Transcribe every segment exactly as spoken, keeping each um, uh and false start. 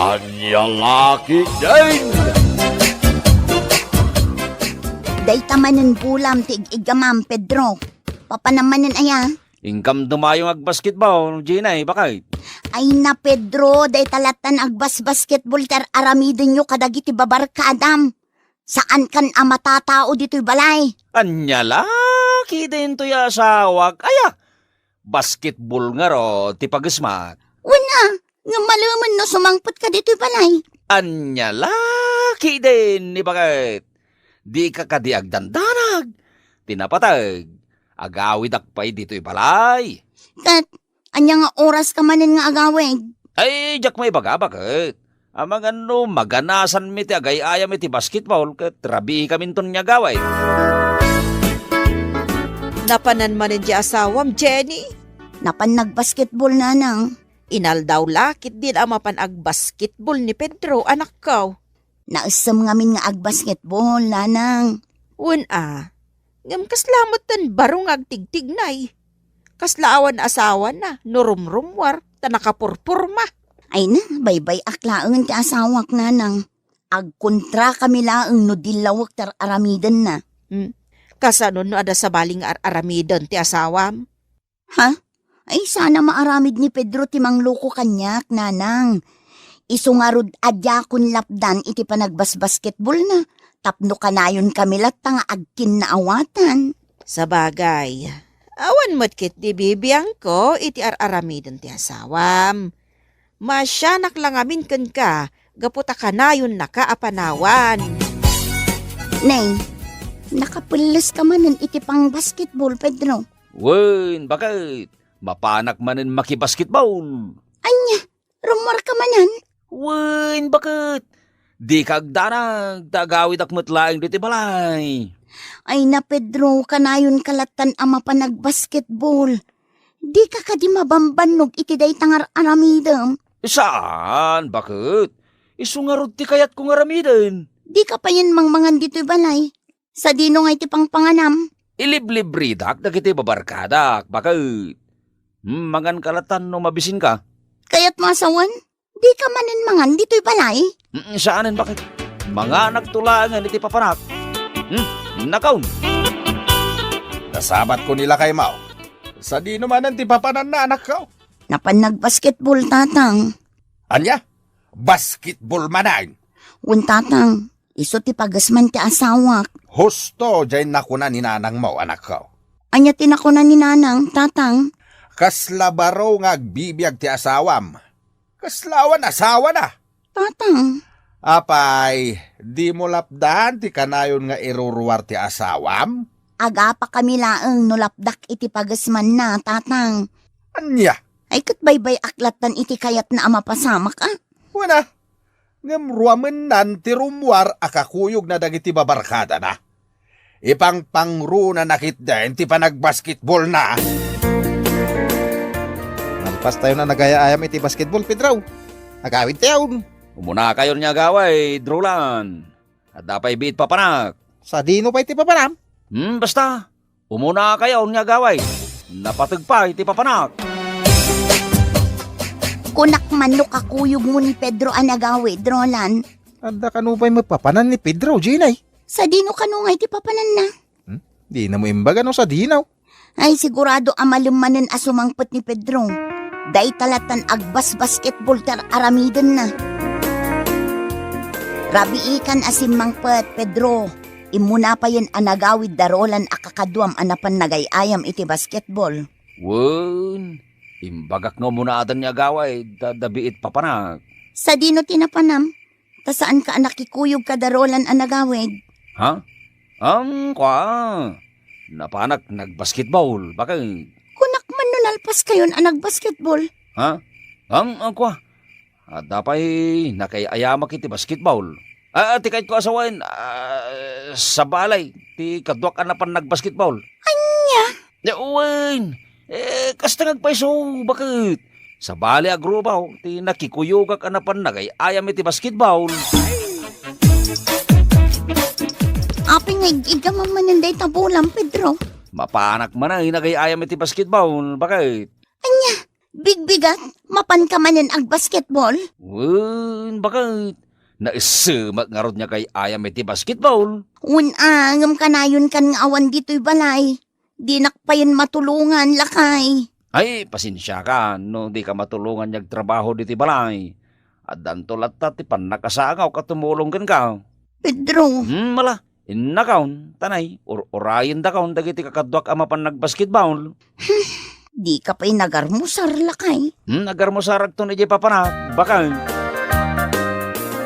Ania la ketdin? Dayta manen bolam ti ig-iggamam, Pedro. Papanam manen aya? Inkam dumayo nga agbasketball, Jenay, baket? Ay na, Pedro, dayta lattan agbasbasketball ti ar-aramidenyo kadagiti babarkadam. Saankan a matatao ditoy balay. Ania la ketdin toy asawak? Aya, basketball ngarud ti pagesmak. Wen a, ngem malemen no sumangpetka ditoy balay. Ania la ketdin ni baket? Dika kadi agdandanag? Ti napateg, agawidak pay ditoy balay. Ket ania nga oraska manen nga agawid? Ay, diak maibaga, baket. Amangan no maganasanmi ti agay-ayam iti basketball ket rabiikaminton nga agawid. Napanan manen ti asawam, Jenny? Napan nagbasketball, nanang. Inaldaw la ketdin a mapan agbasketball ni Pedro, anakko. Naessem ngamin nga agbasketball, nanang. Wen a, ngem kasla met ti baro nga agtigtignay. Kasla awan asawana no rumrummuar ta nakapurpurma. Ay na, baybay-ak laeng ti asawak, nanang. Agkontrakami laeng no dillawek ti ar-aramidenna. Hmm. Kasano no adda sabali nga ar-aramiden ti asawam? Ha? Ay, sana maaramid ni Pedro ti mangloko kaniak, nanang. Isu ngarud a diakon lapdan iti panagbasbasketballna, tapno kanayonkami latta nga agkinnaawatan. Sabagay, awan met ketdi bibiangko iti ar-aramiden ti asawam. Maasianak la ngamin kenka gapu ta kanayonnaka a panawan. Nay, nakapelleska manen iti pangbasketball, Pedro? Wen, baket. Mapanak manen makibasketball. Ania, rummuarka manen? Wen, baket. Dika agdanag, ta agawidak met laeng ditoy balay. Ay na, Pedro, kanayonka lattan a mapan agbasketball. Dika kadi mabambannog iti dayta nga ar-aramidem? Saan, baket? Isu ngarud ti kayatko nga aramiden. Dika payen mangmangan ditoy balay? Sadino nga iti pangpanganam? Iliblibredak dagiti babarkadak, baket. Hmm, manganka lattan no mabisinka. Kayatmo a sawen? Dika manen mangan ditoy balay? Mm, saanen, baket. Manganakto laengen iti papanak. Hmm, nakaon. Nasabatko ni lakaymo. Sadino manen ti papananna, anakko? Napan nagbasketball, tatang. Ania? Basketball manen? Wen, tatang. Isu ti pagesman ti asawak. Husto diay nakuna ni nanangmo, anakko. Ania ti nakuna ni nanang, tatang? Kasla baro nga agbibiag ti asawam. Kasla awan asawana. Tatang. Apay, dimo lapdan ti kanayon nga iruruar ti asawam? Agapakami laeng no lapdak iti pagesmanna, tatang. Ania? Ay, ket baybay-ak lattan iti kayatna a mapasamak, a? Wen a, ngem ruamennan ti rummuar a kakuyogna dagiti babarkadana. Ipangpangrunana ketdin ti panagbasketballna. Nalpastayon a nagayayam iti basketball, Pedro. Agawidtayon. Umunakayon nga agawid, Roland. Adda pay biit papanak. Sadino pay ti papanam? Hmm, basta. Umunakayon nga agawid. Napateg pay ti papanak. Kunak man no kakuyogmo ni Pedro a nagawid, Roland. Adda kano pay met papanan ni Pedro, Jenay? Sadino kano ngay ti papananna? Hmm? Dinamo imbaga no sadino. Ay, sigurado a malem manen a sumangpet ni Pedro. Dayta lattan agbasbasketball ti ar-aramidenna. Rabiikan a simmangpet, Pedro. Immuna payen a nagawid da Roland a kakaduam a napan nagay-ayam iti basketball. Wen, imbagak nga umunadan nga agawid, ta adda biit papanak. Sadino ti napanam? Ta saanka a nakikuyog kada Roland a nagawid? Ha? Ang kua, napanak nagbasketball, baket. Kunak man no nalpaskayon a nagbasketball. Ha? Ang, ang kua, adda pay nakay-ayamak iti basketball. Ah, ti kayatko a sawen, ah, sabali ti kaduak a napan nagbasketball. Ania? Eh, wen. Eh, kasta nga agpayso, baket. Sabali a grupo ti nakikuyogak a napan nagay-ayam iti basketball. Apay nga ig-iggamam manen dayta bolam, Pedro? Mapanak man a nagay-ayam iti basketball, baket. Ania? Bigbigat, mapanka manen agbasketball? Wen, baket. Naissemak ngarud nga kay-ayam iti basketball. Wen a, ngem kanayonkan nga awan ditoy balay. Dinak payen matulongan, lakay. Ay, pasensiakan no dika matulongan nga agtrabaho ditoy balay. Addanto latta ti pannakasangawko a tumulong kenka. Pedro. Hmm, mala. Innakon, tanay, ur-urayendakon dagiti kakaduak a mapan nagbasketball. Dika pay nagarmusar, lakay. Hmm, agarmusarakton idiay papanak, baket.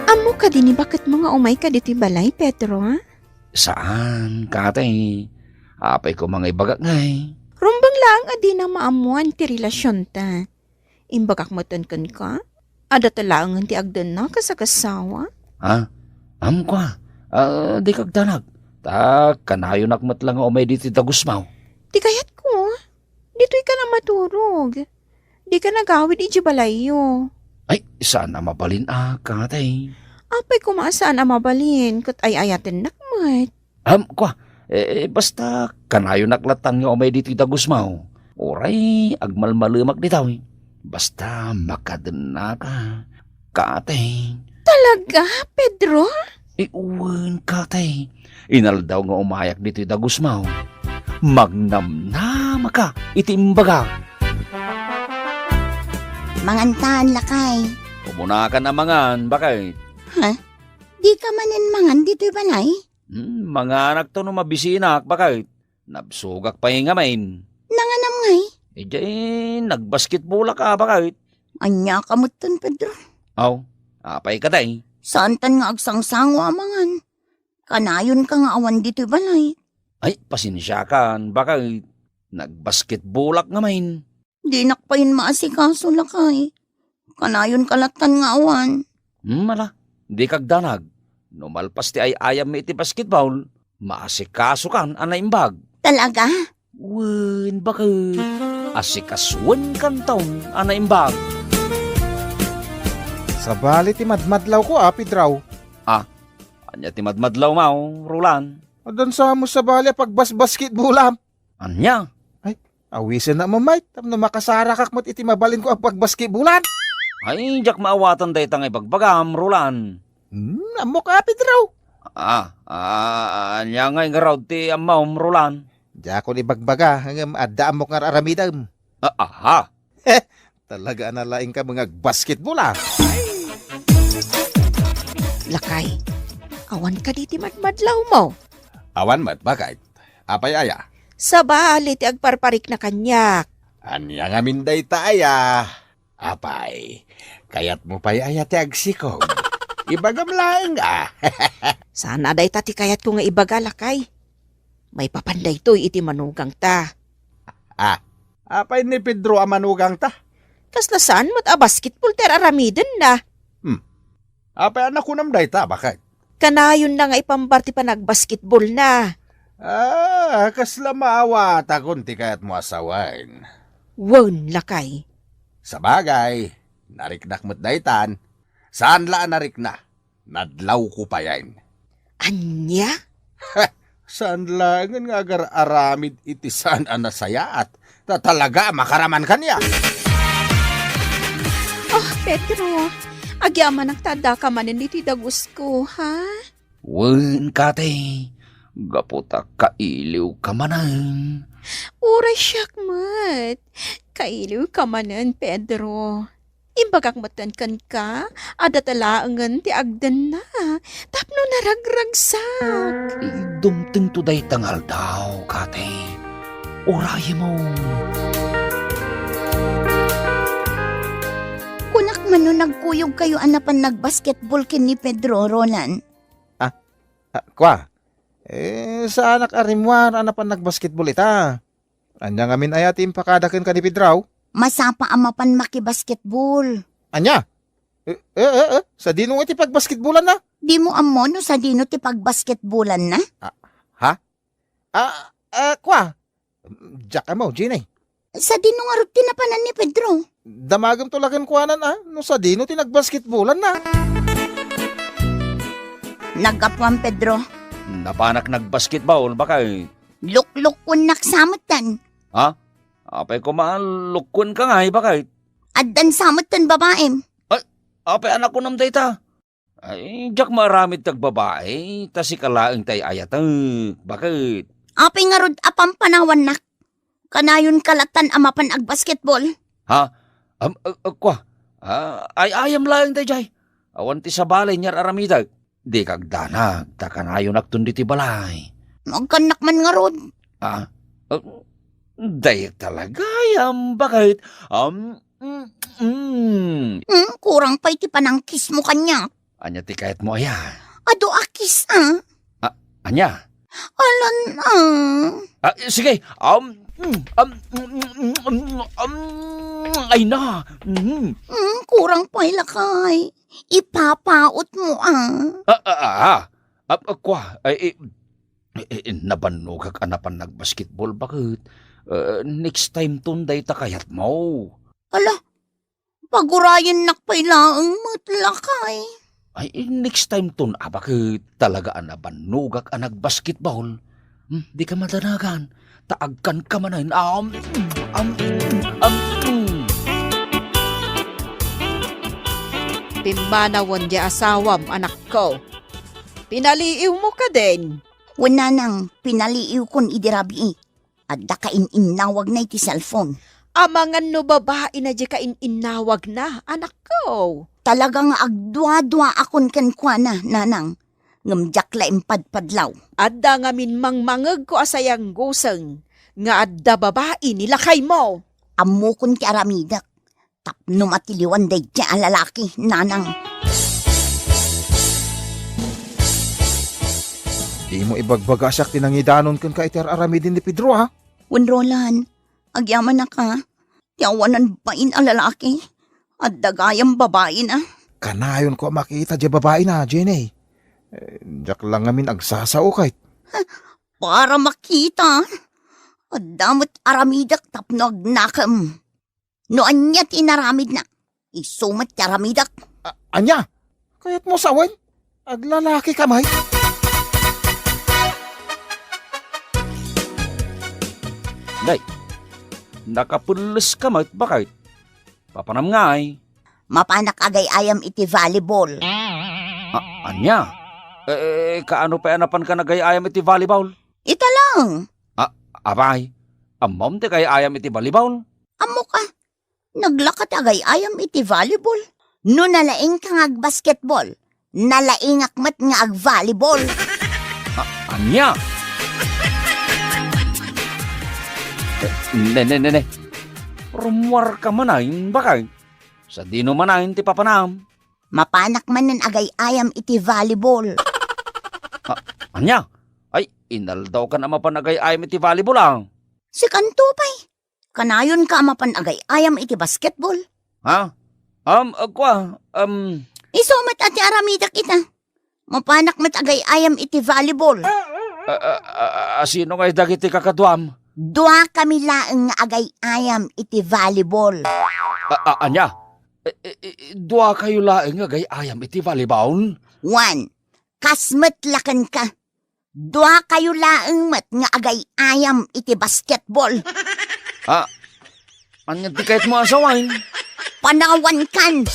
Ammo kadi ni baketmo nga umayka ditoy balay, Pedro? Saan, katay. Apay ko mangibagak ngay. Rumbeng laeng a dina maammoan ti relasionta. Imbagak metten kenka, adda ta laengen ti agdennak a sagassawa. Ha? Am, kua, ah, dika agdanag. Ta kanayonak met la nga umay ditoy dagusmaw. Ti kayatko, ditoyka a maturog. Dika agawid idiay balayyo. Ay, saan a mabalin a, katay. Apay koma a saan a mabalin, ket ay-ayatennak met. Am, kua, eh, basta kanayonak lattan nga umay ditoy dagusmaw. Uray, agmalmalemak ditoy. Basta makadennaka, katay. Talaga, Pedro? Eh, wen, katay. Inaldaw nga umayak ditoy dagusmaw. Magnamnamaka iti imbagak. Mangantan, lakay. Umunakan a mangan, baket. Ha? Dika manen mangan ditoy balay? Hmm, manganakto no mabisinak, baket. Nabsogak pay ngamin. Nanganam ngay? Idiay, nagbasketballak a, baket. Ania ka metten, Pedro? Aw, apay katay? Saantan nga agsangsango a mangan. Kanayonka nga awan ditoy balay. Ay, pasensiakan, baket. Nagbasketballak ngamin. Dinak payen maasikaso, lakay. Kanayonka lattan nga awan. Hmm, ala, dika agdanag. No malpas ti ay-ayammi iti basketball, maasikasokan a naimbag. Talaga? Wen, baket. Asikasoenkanton a naimbag. Sabali ti madmadlawko a, Pedro. Ah, ania ti madmadlawmo, Roland? Addan sa mo sabali a pagbasbasketballam. Ania? Ay, awisennak met, tapno makasarakak met iti mabalinko a pagbasketballan. Ay, diak maawatan dayta nga ibagbagam, Roland. Hmm, ammok a, Pedro. Ah, ah, ania nga ngarud ti ammom, Roland? Diakon ibagbaga, ngem adda ammok nga ar-aramidem. Ah, aha. Talaga a nalaingka nga agbasketball, ah. Lakay, awan kadi ti madmadlawmo? Awan met, baket. Apay aya? Sabali ti agparparikna kaniak. Ania ngamin dayta aya? Apay, kayatmo pay aya ti agsikog? Ibagam laeng, ah. Saan a dayta ti kayatko nga ibaga, lakay. Maipapan daytoy iti manugangta. Ah, apay ni Pedro a manugangta? Kasla saan met a basketball ti ar-aramidenna. Hmm. Apay a nakunam dayta, baket? Kanayonna nga ipambar ti panagbasketballna. Ah, kasla maawatakon ti kayatmo a sawen. Wen, lakay. Sabagay, nariknak met daytan. Saan la a narikna? Nadlawko payen. Ania? Saan laengen nga agar-aramid iti saan a nasayaat? Ta talaga a makaraman kaniak. Oh, Pedro, agyamanak ta addaka manen ditoy dagusko, ha? Wen, kate, gapu ta kailiwka manen. Uray siak met. Kailiwka manen, Pedro. Imbagak metten kenka, adda ta laengen ti agdenna, tapno naragragsak. Idumtengto dayta nga aldaw, kate. Urayemon. Kunak man no nagkuyogkayo a napan nagbasketball ken ni Pedro, Roland. Ah, ah, kua? Eh, saanak a rimmuar a napan nagbasketball ita. Ania ngamin aya ti impakada kenka ni Pedro? Masapa a mapan makibasketball. Ania? Eh, eh, eh, eh, sadino nga ti pagbasketballanna? Dimo ammo no sadino ti pagbasketballanna? Ah, ha? Ah, ah, kua? Diak ammo, Jenny. Sadino ngarud ti napanan ni Pedro? Damagem to la kenkuana, ah, no sadino ti nagbasketballanna. Naggapuam, Pedro. Napanak nagbasketball, baket. Luklukuennak sa metten. Ha? Apay koma a lukkuenka ngay, baket? Addan sa met ten babaem. Ay, apay a nakunam dayta? Ay, diak maaramid ti agbabai, ta sika laeng ti ay-ayatek. Baket? Apay ngarud a pampanawannak? Kanayon ka latan a mapan agbasketball? Ha? Am, a, a, kua? Ah, ay-ayam laeng daydiay. Awan ti sabali nga ar-aramidek. Dika agdanag, ta kanayonakton ditoy balay. Agkannak man ngarud. Ah, ah, dayta la gayam, baket? Am, mm, mm. Hmm, kurang pay ti panangkismo kaniak. Ania ti kayatmo aya? Adu a kiss, ah. Ah, ania? Alan, ah. Ah, sige. Um, mm, um, mm, mm, mm, um, ay na. Mhm. Hmm, kurang pay lakay. Ipapautmo, ah. Ah, ah, ah, ah. Ah, ah, kua, ay, eh, eh, eh, nabannogak a napan nagbasketball, baket? Ah, next time ton dayta kayatmo. Ala, pagurayennak pay laeng met lakay. Ay, next time ton, a, baket? Talaga a nabannogak a nagbasketball. Hmm, dika madanagan. Ta agkanka manen. Am, am, am, mm. Pimmanawen ti asawam, anakko. Pinaliiwmo kadin? Wen, nanang, pinaliiwkon idi rabii. Adda kain-innawagna iti cellphone. Amangan no babaina diay kain-innawagna, anakko. Talaga nga agduaduaakon kenkuana, nanang. Ngem diak la impadpadlaw. Adda ngamin mangmangegko a sayangguseng nga adda babai ni lakaymo. Ammokon ti aramidek tapno matiliwan daydiay a lalaki, nanang. Dimo ibagbagasiak ti nangidanon kenka iti ar-aramiden ni Pedro, ha? Wen, Roland, agyamanak, ha? Ti awanan bain a lalaki, adda gayam babaina. Kanayonko a makita diay babaina, Jenny. Eh, diak la ngamin agsasao, ket. Para makita, adda met aramidek tapno agnakem. No ania ti inaramidna, isu met ti aramidek. A-, ania? Kayatmo sawen? Aglalakika met? Nay, nakapelleska met, baket? Papanam ngay? Mapanak agay-ayam iti volleyball. A-, ania? Eh, kaano pay a napanka nagay-ayam iti volleyball? Ita laeng. A-, apay, ammom ti agay-ayam iti volleyball? Ammok a, naglaka ti agay-ayam iti volleyball. No nalaingka nga agbasketball, nalaingak met nga agvolleyball. A-, ania? Eh, ne, ne, ne, ne. Rummuarka manen, baket? Sadino manen ti papanam? Mapanak manen agay-ayam iti volleyball. A-, ania? Ay, inaldawkan a mapan agay-ayam iti volleyball, a? Sikanto pay. Kanayonka a mapan agay-ayam iti basketball. Ha? Um, a, kua, um. Isu met a ti aramidek ita. Mapanak met agay-ayam iti volleyball. A, a, a, a, sino ngay dagiti kakaduam? Duakami laeng nga agay-ayam iti volleyball. A, a, ania? E, e, e, duakayo laeng nga agay-ayam iti volleyball? Wen, kas met la kenka. Duakayo laeng met nga agay-ayam iti basketball. A, ania ti kayatmo a sawen? Panawankan!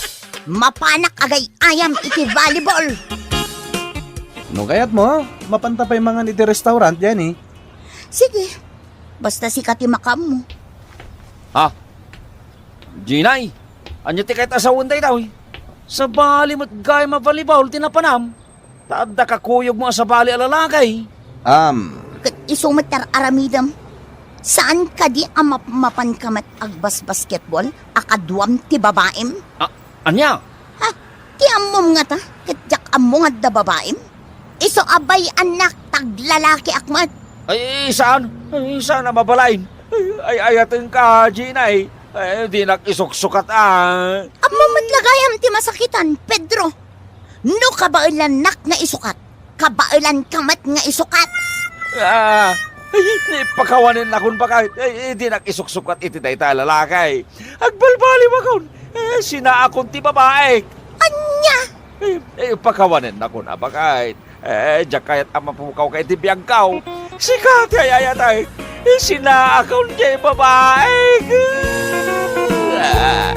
Mapanak agay-ayam iti volleyball! No kayatmo, mapanta pay mangan iti restaurant, Jenny. Sige, basta sika ti makaammo. Ha? Jenny, ania ti kayat a sawen daytoy? Sabali met gayam a volleyball ti napanam. Ta adda kakuyogmo a sabali a lalaki. Am. Ket isu met ti ar-aramidem. Saan kadi a mapmapanka met agbasbasketball a kaduam ti babaim? A-, ania? Ha? Ti ammom ngata, ket diak ammo nga adda babaim? Isu a bay-annak, ta aglalakiak met. Ay, saan? Ay, saan a mabalin? Ay, ay, ayatenka, Gina, eh. Ay, dinak isuksukat, ah. Ammo met la gayam ti masakitan, Pedro. No kabaelannak nga isukat, kabaelanka met nga isukat. Ah, ay, pakawanennakon, baket. Ay, ay, dinak isuksukat iti dayta a lalaki. Agbalbaliwakon. Eh, sinaakon ti babaik. Ania? Eh, eh, pakawanennakon a, baket. Eh, diak kayat a mapukawka iti biagko. Sika ti ay-ayatek. Eh, sinaakon ti babaik. Ah.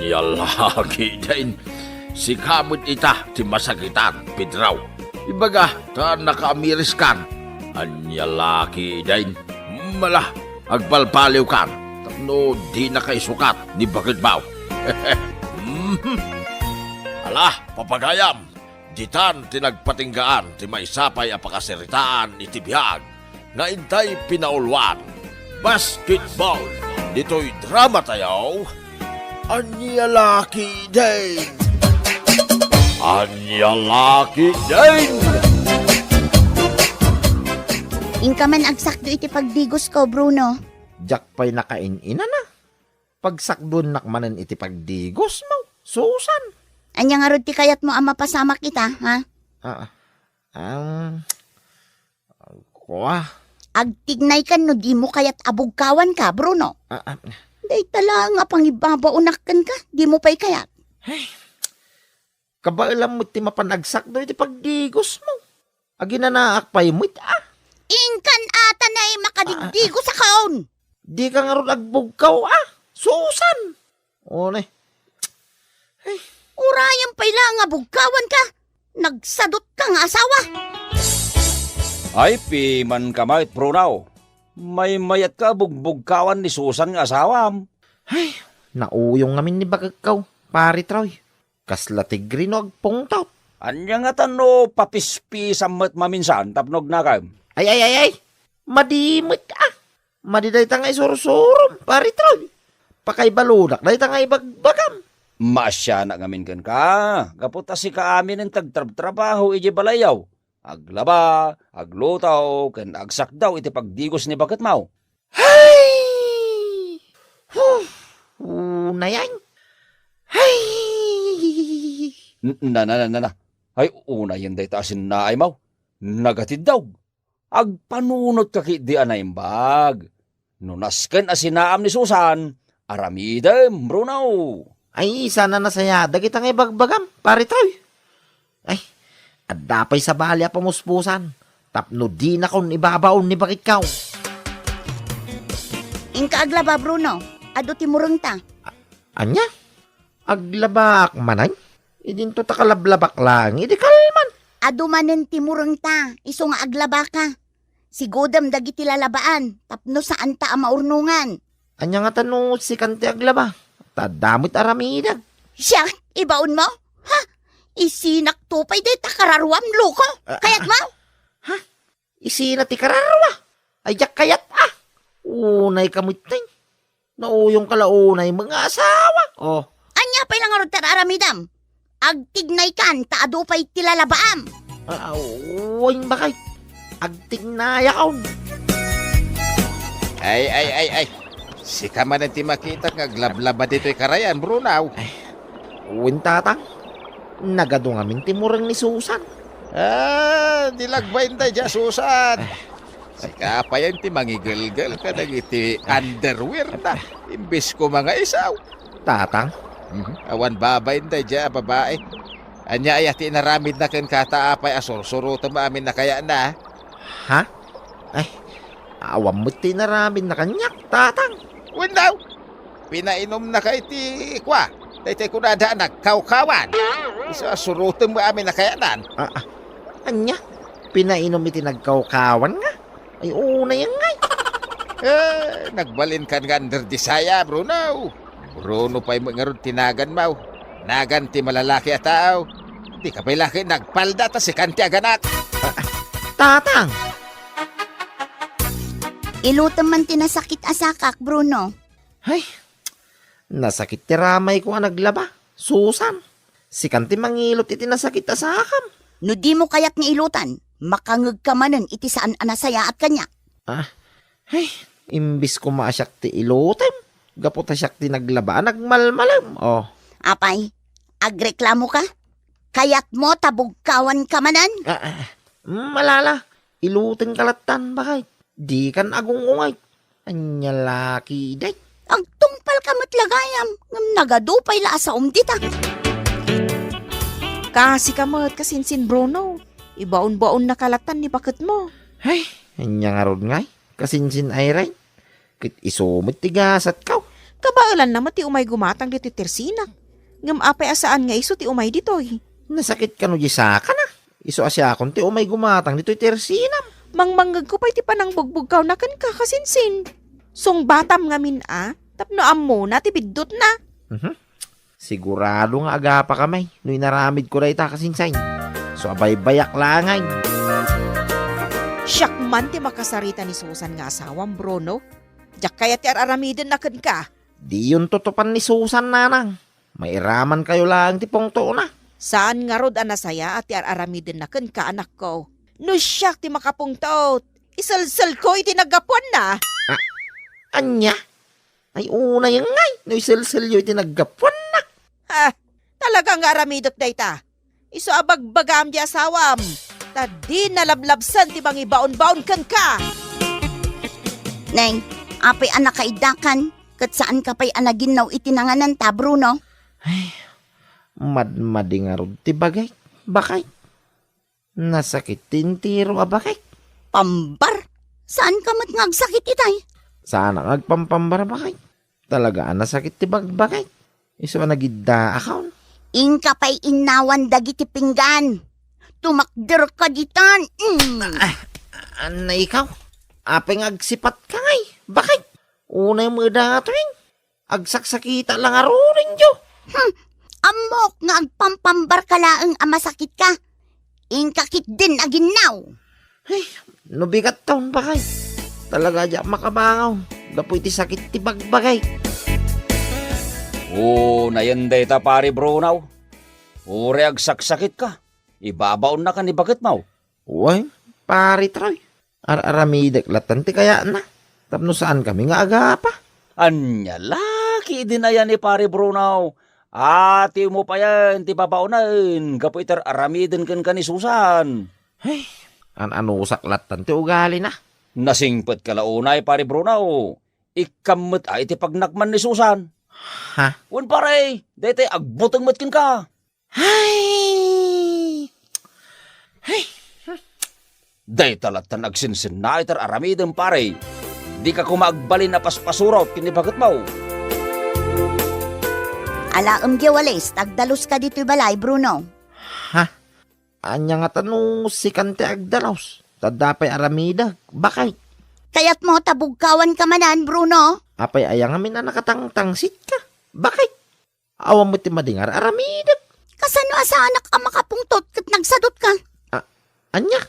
Ania la ketdin, sika met ita ti masakitan, Pedro. Ibaga ta nakaamiriskan. Ania la ketdin, mala, agbalbaliwkan tapno dinaka isukat ni baketmo. Mhm. Ala, papagayam, ditan ti nagpatinggaan ti maysa pay a pakasaritaan iti biag nga intay pinauluan. Basketball. Ditoy drama tayo, Ania la ketdin. Ania la ketdin. Inka man agsakdo iti pagdigosko, Bruno. Diak pay nakain-inana. Pagsakduennak manen iti pagdigosmo, Susan. Ania ngarud ti kayatmo a mapasamak ita, ha? Ah, ah. Kua? Agtignaykan no dimo kayat a bugkawanka, Bruno. Ah, ah. Dayta la nga pangibabaonak kenka, dimo pay kayat. Ay, kabaelam met ti mapan agsakdo iti pagdigosmo. Aginanaak pay met, ah. Inkan ata nay makadigdigos a kaon. Dika ngarud agbugkaw, ah. Susan. Unay. Ay. Urayan pay la nga bugkawanka. Nagsadutka nga asawa. Ay, pimanka met, Bruno. Maymayatka a bugbugkawan ni Susan nga asawam. Ay, nauyong ngamin ni baketko, Pare Troy. Kasla tigre no agpungtot. Ania ngata no papispisan met maminsan tapno agnakem? Ay, ay, ay, ay! Madi met, ah! Madi dayta nga isursurom, Pare Troy. Pakaibaludak dayta nga ibagbagam. Maasianak ngamin kenka, gapu ta sika aminen ti agtrabtrabaho idiay balayyo. Aglaba, agluto, ken agsakdaw iti pagdigos ni baketmo. Hay! Huh! Unayen. Hay! N-, na, na, na, na, na. Ay, unayen dayta a sinnaaymo. Nagatiddog. Agpanunotka ketdi a naimbag. No nasken a sinaam ni Susan, aramidem, Bruno. Ay, sana nasayaat dagita nga ibagbagam, Pare Troy. Ay, adda pay sabali a pamuspusan, tapno dinakon ibabaon ni baketko. Inka aglaba, Bruno. Adu ti murengta. A-, ania? Aglabaak manen? Idinto ta kalablabak laeng idi kalman. Adu manen ti murengta, isu nga aglabaka. Sigudem dagiti lalabaan, tapno saanta a maurnongan. Ania ngata no sikan ti aglaba? Ta adda met aramidek. Siak, ibaonmo? Ha? Isinakto pay dayta kararuam, loko? Ah, ah, kayatmo? Ha? Isina ti kararua? Ay, diak kayat, ah! Unayka metten. Nauyongka la unay met nga asawa. Oh. Ania pay la ngarud ti ar-aramidem? Agtignaykan ta adu pay ti lalabaam. Ah, wen, bakay. Agtignayakon. Ay, ay, ay, ay. Sika manen ti makitak nga aglablaba ditoy karayan, Bruno. Ay, wen, tatang. Nagadu ngamin ti mureng ni Susan. Ah, di lagbayen daydiay a Susan. Sika payen ti mangigelgel kadagiti underwear na, imbes koma nga isaw. Tatang? Mhm. Awan babain daydiay a babai. Ania aya ti inaramidna kenka ta apay a sursurotem amin a kayatna? Ha? Ay, awan met ti inaramidna kaniak, tatang. Wenno? Pinainumnaka iti kua, daytoy kunada a nagkawkawan. Isu a surotem amin a kayatnan. Ah, ah. Ania? Pinainom iti nagkawkawan nga? Ay, unay ngay. Eh, nagbalinkan nga under desire, Bruno. Bruno pay met ngarud ti naganmo. Nagan ti malalaki a tao. Dika pay la ket nagpalda ta sikan ti aganak. Ah, ah. Tatang! Ilutem man ti nasakit a sakak, Bruno. Ay, nasakit ti ramayko a naglaba, Susan. Sikan ti mangilot iti nasakit a sakam. No dimo kayat nga ilutan, makangegka manen iti saan a nasayaat kaniak. Ah, ay, imbes koma a siak ti ilutem, gapu ta siak ti naglaba a nagmalmalem. Oh. Apay, agreklamoka? Kayatmo ta bugkawanka manen? Ah, ah, malala, ilutenka lattan, bakay. Dikan agung-ungay. Ania la ketdin? Agtungpalka met la gayam, ngem nagadu pay la a saom dita. Kasika met, kasinsin, Bruno. Ibaonbaonnaka lattan ni baketmo. Ay, ania ngarud ngay? Kasinsin, Irene. Ket isu met ti gasatko. Kabaelanna met ti umay gumatang ditoy tersinak. Ngem apay a saan nga isu ti umay ditoy? Nasakit kano di sakana? Isu a siakon ti umay gumatang ditoy ti ersinam. Mangmangngegko pay ti panangbugbugkawna kenka, kasinsin. Sungbatam ngamin a, tapno ammona ti biddutna. Mhm. Sigurado nga agapakami no inaramidko dayta, kasinsin. So, abaybayak laeng. Siak man ti makasarita ni Susan nga asawam, Bruno. Diak kayat ti ar-aramidenna kenka. Diyon tutupan ni Susan, nanang. Mairamankayo laeng ti pungtona. Saan ngarud a nasayaat ti ar-aramidenna kenka, anakko. No siak ti makapungtot, iselselko iti naggapuanna. Ah, ania? Ay, unay ngay, no iselselyo iti naggapuanna. Ha, talaga nga aramidek dayta. Isu a bagbagam di asawam, ta di nalablabsan ti mangibaon-baon kenka. Neng, apay a nakaiddakan, ket saanka pay a naginnaw iti nangananta, Bruno? Ay, madmadi ngarud ti bagik, bakay. Nasakit ti entero a bakik. Pambar, saanka met nga agsakit itay? Saanak nga agpampambar, bakay. Talaga a nasakit ti bagbagik. Isu a nagiddaakon. Inka pay innawan dagiti pinggan. Tumakderka ditan. Mm. Ah, anna ikaw? Apay nga agsipatka ngay? Bakit? Unay met daytoyen. Agsaksakitak la ngaruden, Diyo. Hmm. Ammok nga agpampambarka laeng a masakitka. Inka ketdin a ginnaw. Ay, no bigat taon, bakay. Talaga diak makabangon gapu iti sakit ti bagbagik. O, nayen dayta, Pare Bruno. Uray agsaksakitka, ibabaonnaka ni baketmo. Wen, Pare Troy. Ar-aramidek lattan ti kayatna, tapno saankami nga agapa. Ania la ketdin aya ni Pare Bruno? Atimo payen ti babaonen gapu iti ar-aramiden kenka ni Susan. Ay, an-anusak lattan ti ugalina. Nasingpetka la unay, Pare Bruno. Ikkam met a iti pagnakman ni Susan. Ha? Wen, pare, daytoy agbuteng met kenka. Ay! Ay! Dayta lattan agsinsinna iti ar-aramidem, pare. Dika koma agbalin a paspasurot ken ni baketmo. Alaem diay walis ta agdaluska ditoy balay, Bruno. Ha? Ania ngata no sikan ti agdalus? Ta adda pay aramidek, bakay. Kayatmo ta bugkawanka manen, Bruno? Apay aya ngamin a nakatangtangsitka, bakay. Awan met ti madi nga ar-aramidek. Kasano a saanak a makapungtot ket nagsadutka? A-, ania?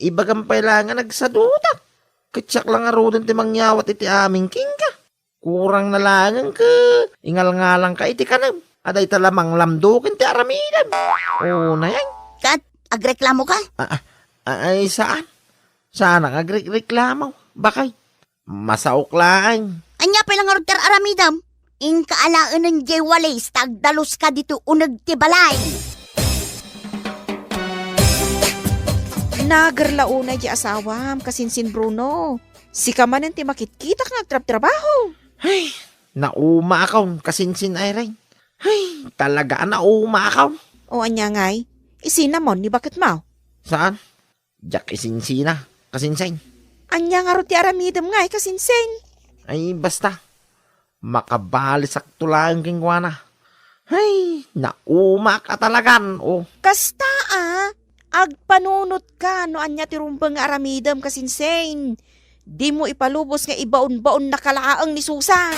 Ibagam pay laeng a nagsadutak. Ket siak la ngaruden ti mangyawat iti amin kenka. Kurang na laengen ket ingalngalangka iti kanem. A dayta la manglamdo ken ti aramidem. Unay. Ket agreklamoka? A-, a-, ay, saan. Saanak agrekreklamo. Bakay. Masaok laeng. Ania pay la ngarud ti ar-aramidem? Inka alaenen diay walis ta agdaluska ditoy uneg ti balay. Nager la unay diay asawam, kasinsin Bruno. Sika manen ti makitkitak nga agtrabtrabaho. Ay, naumaakon, kasinsin Irene. Ay, talaga a naumaakon. O ania ngay? Isinamon ni baketmo? Saan? Diak isinsina, kasinsin. Ania ngarud ti aramidem ngay, kasinsin? Ay, basta. Makabalisakto laeng kenkuana. Ay, naumaak a talagan, o. Kasta a, agpanunotka no ania ti rumbeng nga aramidem, kasinsin. Dimo ipalubos nga ibaonbaonnaka laeng ni Susan.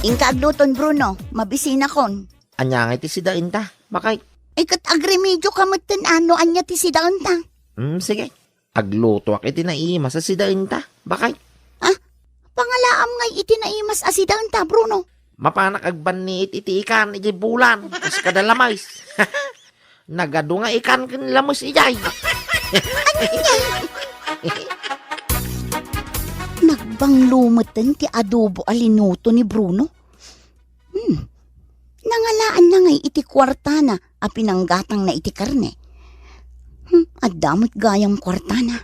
Inka agluton, Bruno, mabisinakon. Ania ngay ti sidaenta, bakay? Ay, ket agremedioka metten a no ania ti sidaenta. Hmm, sige. Aglutoak iti naimas a sidaenta, bakay. Ah, pangalaam ngay iti naimas a sidaenta, Bruno? Mapanak agbanniit iti ikan iti bulan, kas kada lamis. Nagadu nga ikan ken lamis idiay. Nagbanglo metten ti adobo a linuto ni Bruno. Hmm. Nangalaanna ngay iti kuartana a pinanggatangna iti karne. Hmm, adda met gayam kuartana.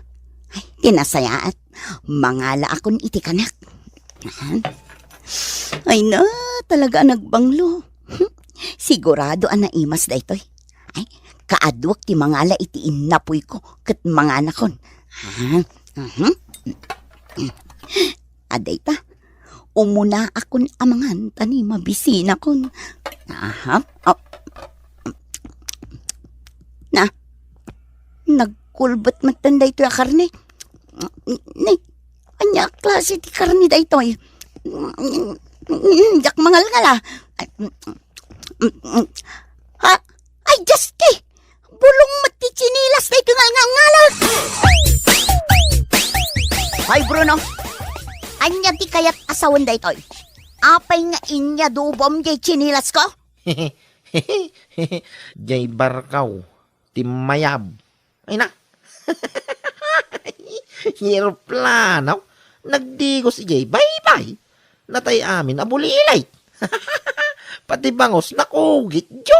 Ay, ti nasayaat. Mangalaakon iti kanak. Ahan. Ay na, talaga a nagbanglo. Hmm, sigurado a naimas daytoy. Ay, kaaduak ti mangala iti innapoyko ket manganakon. Ahan. Mhm. Adayta. Umunaakon a mangan ta ni mabisinakon. Aha. Oh. Na, nagkulbet metten daytoy a karne. Ni, ania a klase ti karne daytoy? Diak mangalngal a. Ha? Ay, Diyos ti! Bulong met ti tsinilas daytoy nga ngalngalek! Hoy, Bruno! Ania ti kayat a sawen daytoy? Apay nga inyadobom diay tsinilasko? Diay barkaw ti mayab. Ay na. Eroplano. Nagdigos idiay baybay. Natay amin a bulilit. Pati bangus nakugit, jo.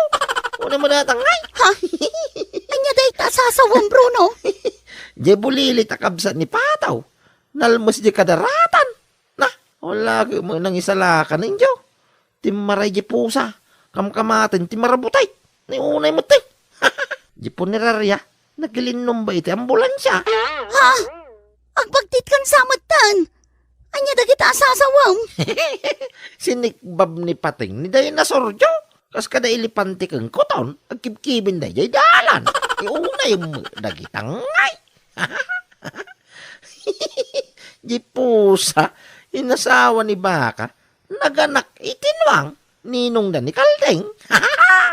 Una mo datang, ay. Ha? Ania dayta a sasawem, Bruno? Diay bulilit a kabsat ni Pataw. Nalmes diay kadaratan. Na, wala mo nang isalakan, injo. Timmaray di pusa, kamkamaten ti marabutit. Ni unay met ti. Di puneraria, nagilinnumba iti ambulansia. Ha? Agbagtitkan sa metten? Ania dagita a sasawem? Sinikbab ni Pating ni dinosaur, jo. Kas kada elepante ken kuton, agkibkibin daydiay dalan. Iunay met dagita ngay. Di pusa, inasawa ni Baka, naganak iti nuang, ninongda ni Kalding.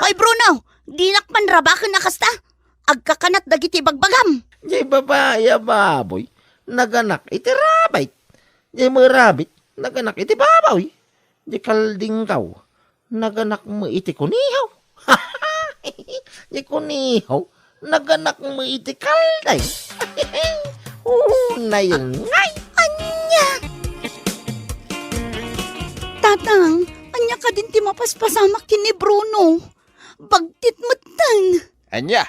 Hoy, Bruno, dinak panrabaken a kasta. Agkakanat dagiti ibagbagam. Diay babai a baboy, naganak iti rabbit. Diay met rabbit, naganak iti baboy. Diay Kaldingkaw, naganak met iti kuniho. Diay kuniho, naganak met iti Kalding. Unay ngay. Ania? Tatang, ania kadin ti mapaspasamak ken ni Bruno? Bagtit metten. Ania?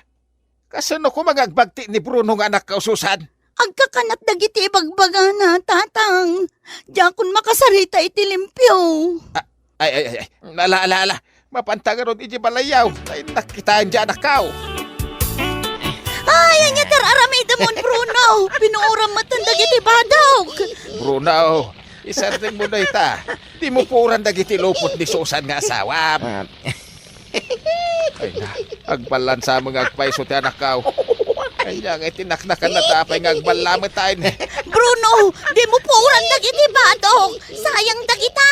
Kasano koma nga agbagtit ni Bruno nga anakkaw, Susan? Agkakanat dagiti ibagbagana, Tatang. Diakon makasarita iti limpio. Ah, ay, ay, ay, ay. Ala, ala, ala. Mapanta ngarud iti balayyaw. Ay, nakitaen diay anakkaw. Ay, ania ti ar-aramidemon, Bruno? Pinuoram metten dagiti badok. Bruno, isardengmo dayta. Dimo puoran dagiti lupot ni Susan nga asawam. Ah. Ay na, agballansa met nga agpayso ti anakkaw. Ay na, ngay ti naknakan na tapay nga agballa met tayo. Bruno, dimo puoran dagiti badok. Sayang dagita.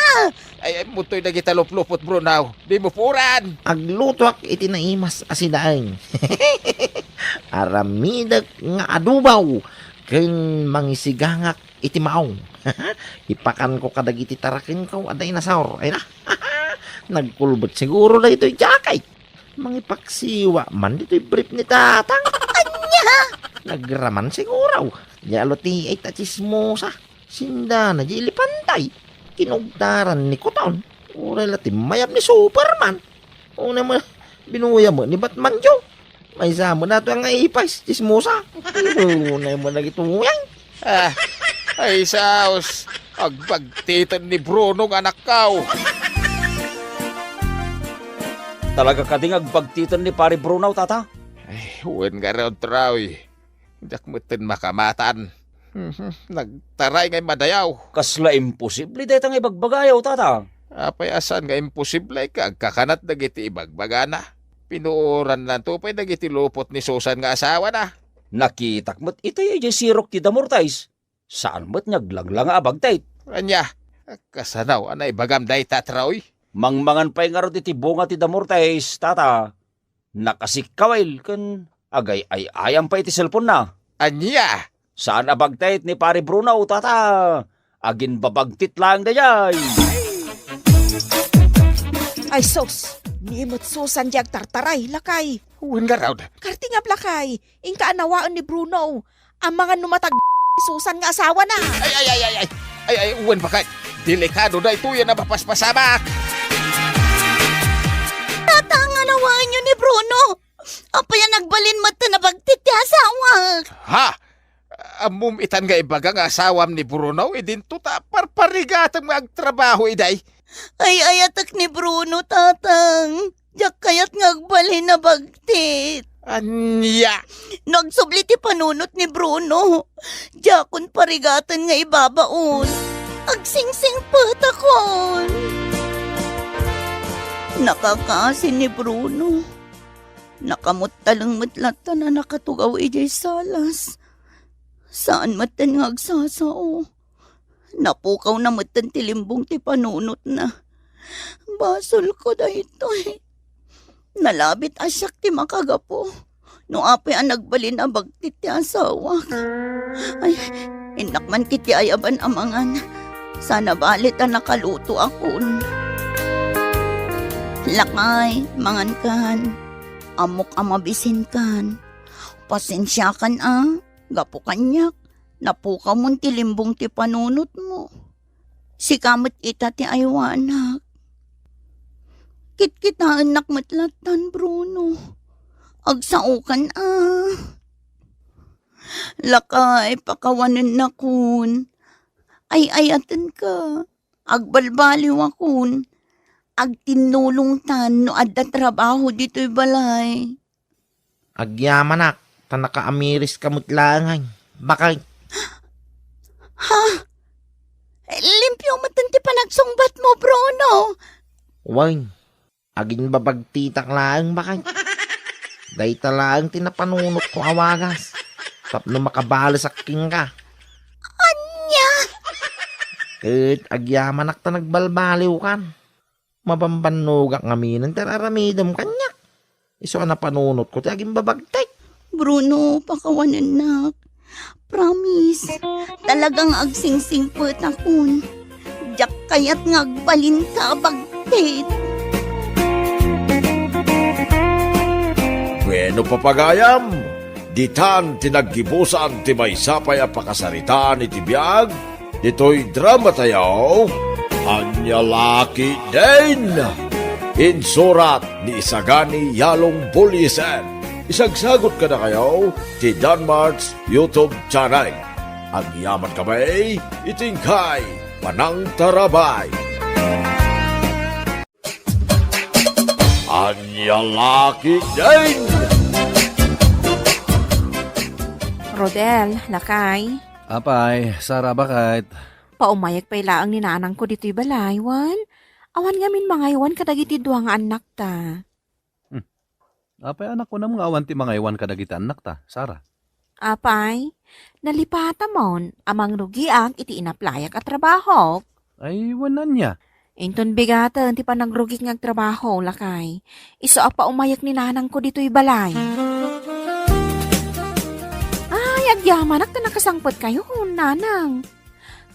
Ay, ay, mutoy dagita luplupot, Bruno. Dimo puoran. Aglutoak iti naimas a sinaeng. Aramidek nga adubaw ken mangisigangak iti maong. Ipakanko kadagiti tarakenko a dinosaur. Ay na. Nagkulbet siguro daytoy jacket. Mangipaksiwa man ditoy brief ni Tatang. Ania? Nagraman siguro. Diay aluti ay ta chismosa. Sindana diay elepante. Kinugtaran ni kuton. Uray la ti mayab ni Superman. Una mo, binuya mo ni Batman, jo. Maysa mo na to nga ipais, chismosa. Una mo lagi tuyan. Ah, ay, saos. Agbagtiten ni Bruno nga anakkaw. Talaga kadi nga agbagtiten ni Pare Bruno, Tata? Ay, wen ngarud, Troy. Diak metten makamatan. Mhm, nagtaray nga immadayaw. Kasla imposible dayta nga ibagbagayo, Tata. Apay a saan nga imposible ket agkakanat dagiti ibagbagana? Pinuorannanto pay dagiti lupot ni Susan nga asawana. Nakitak met itay idiay sirok ti Damortais. Saan met nga aglanglanga a bagtit. Ania, kasano a naibagam dayta, Troy? Mangmangan pay ngarud iti bunga ti Damortais, Tata. Nakasikkawil ken agay-ay-ayam pay iti cellphone-na. Ania? Saan a bagtit ni Pare Bruno, Tata. Aginbabagtit laeng daydiay. Ay sus, ni met Susan diay agtartaray, lakay. Wen ngarud. Kartingab, lakay. Inka anawaen ni Bruno. Amangan no matag-, Susan nga asawana. Ay, ay, ay, ay, ay. Ay, ay, wen, bakit? Delikado daytoy a napapaspasamak. Tata, nga anawaenyo ni Bruno. Apay a nagbalin met ta nabagtit ti asawak? Ha? Ammom itan nga ibaga nga asawam ni Bruno, idinto ta parparigatem nga agtrabaho idiay. Ay-ayatek ni Bruno, Tatang. Diak kayat nga agbalin a bagtit. Ania? Nagsubli ti panunot ni Bruno. Diakon parigaten nga ibabaon. Agsingsingpetakon! Nakakaasi ni Bruno. Nakamuttaleng met latta a nakatugaw idiay salas. Saan metten nga agsasao. Napukawna metten ti limbong ti panunotna. Basolko daytoy. Nalabit a siak ti makagapu. No apay a nagbalin a bagtit ti asawak. Ay, innak man ketdi ayaban a mangan. Saan a bale ta nakalutoakon. Lakay, mangankan. Ammok a mabisinkan. Pasensiakan a, gapu kaniak, napukawmon ti limbong ti panunotmo. Sika met ita ti aywanak. Kitkitaennak met lattan, Bruno. Agsaokan a. Lakay, pakawanennakon. Ay-ayatenka. Agbalbaliwakon. Agtinnulongtan no adda trabaho ditoy balay. Agyamanak, ta nakaamiriska met laeng. Bakit? Ha? Limpio met ti panagsungbatmo, Bruno. Wen, agimbabagtitak laeng, bakit? Dayta laeng ti napanunotko a wagas. Tapno makabalesak kenka. Ania? Ket agyamanak ta nagbalbaliwkan. Mabambannogak ngamin ti ar-aramidem kaniak. Isu a napanunotko ti agimbabagtik. Bruno, pakawanennak. Promise, talagang agsingsingpetakon. Diak kayat nga agbalinka a bagtit. Bueno, papagayam, ditan ti naggibusan ti maysa pay a pakasaritaan iti biag ditoy dramatayo, Ania La Ketdin. Insurat ni Isagani Yalong Buliesen. Isagsagut kadakayo ti Danmart's YouTube channel. Agyamankami iti inkay panangtarabay. Ania La Ketdin! Rodel, lakay. Apay, Sara, bakit? Paumayek pay laeng ni nanangko ditoy balay, wen? Awan ngamin mangaywan kadagiti dua nga annakta. Hmm. Apay a nakunam nga awan ti mangaywan kadagiti annakta, Sara? Apay, nalipatamon a mangrugiak iti inaplayak a trabahok. Ay, wen ania? Inton bigaten ti panagrugik nga agtrabaho, lakay. Isu a paumayek ni nanangko ditoy balay. Ay, agyamanak ta nakasangpetkayon, nanang.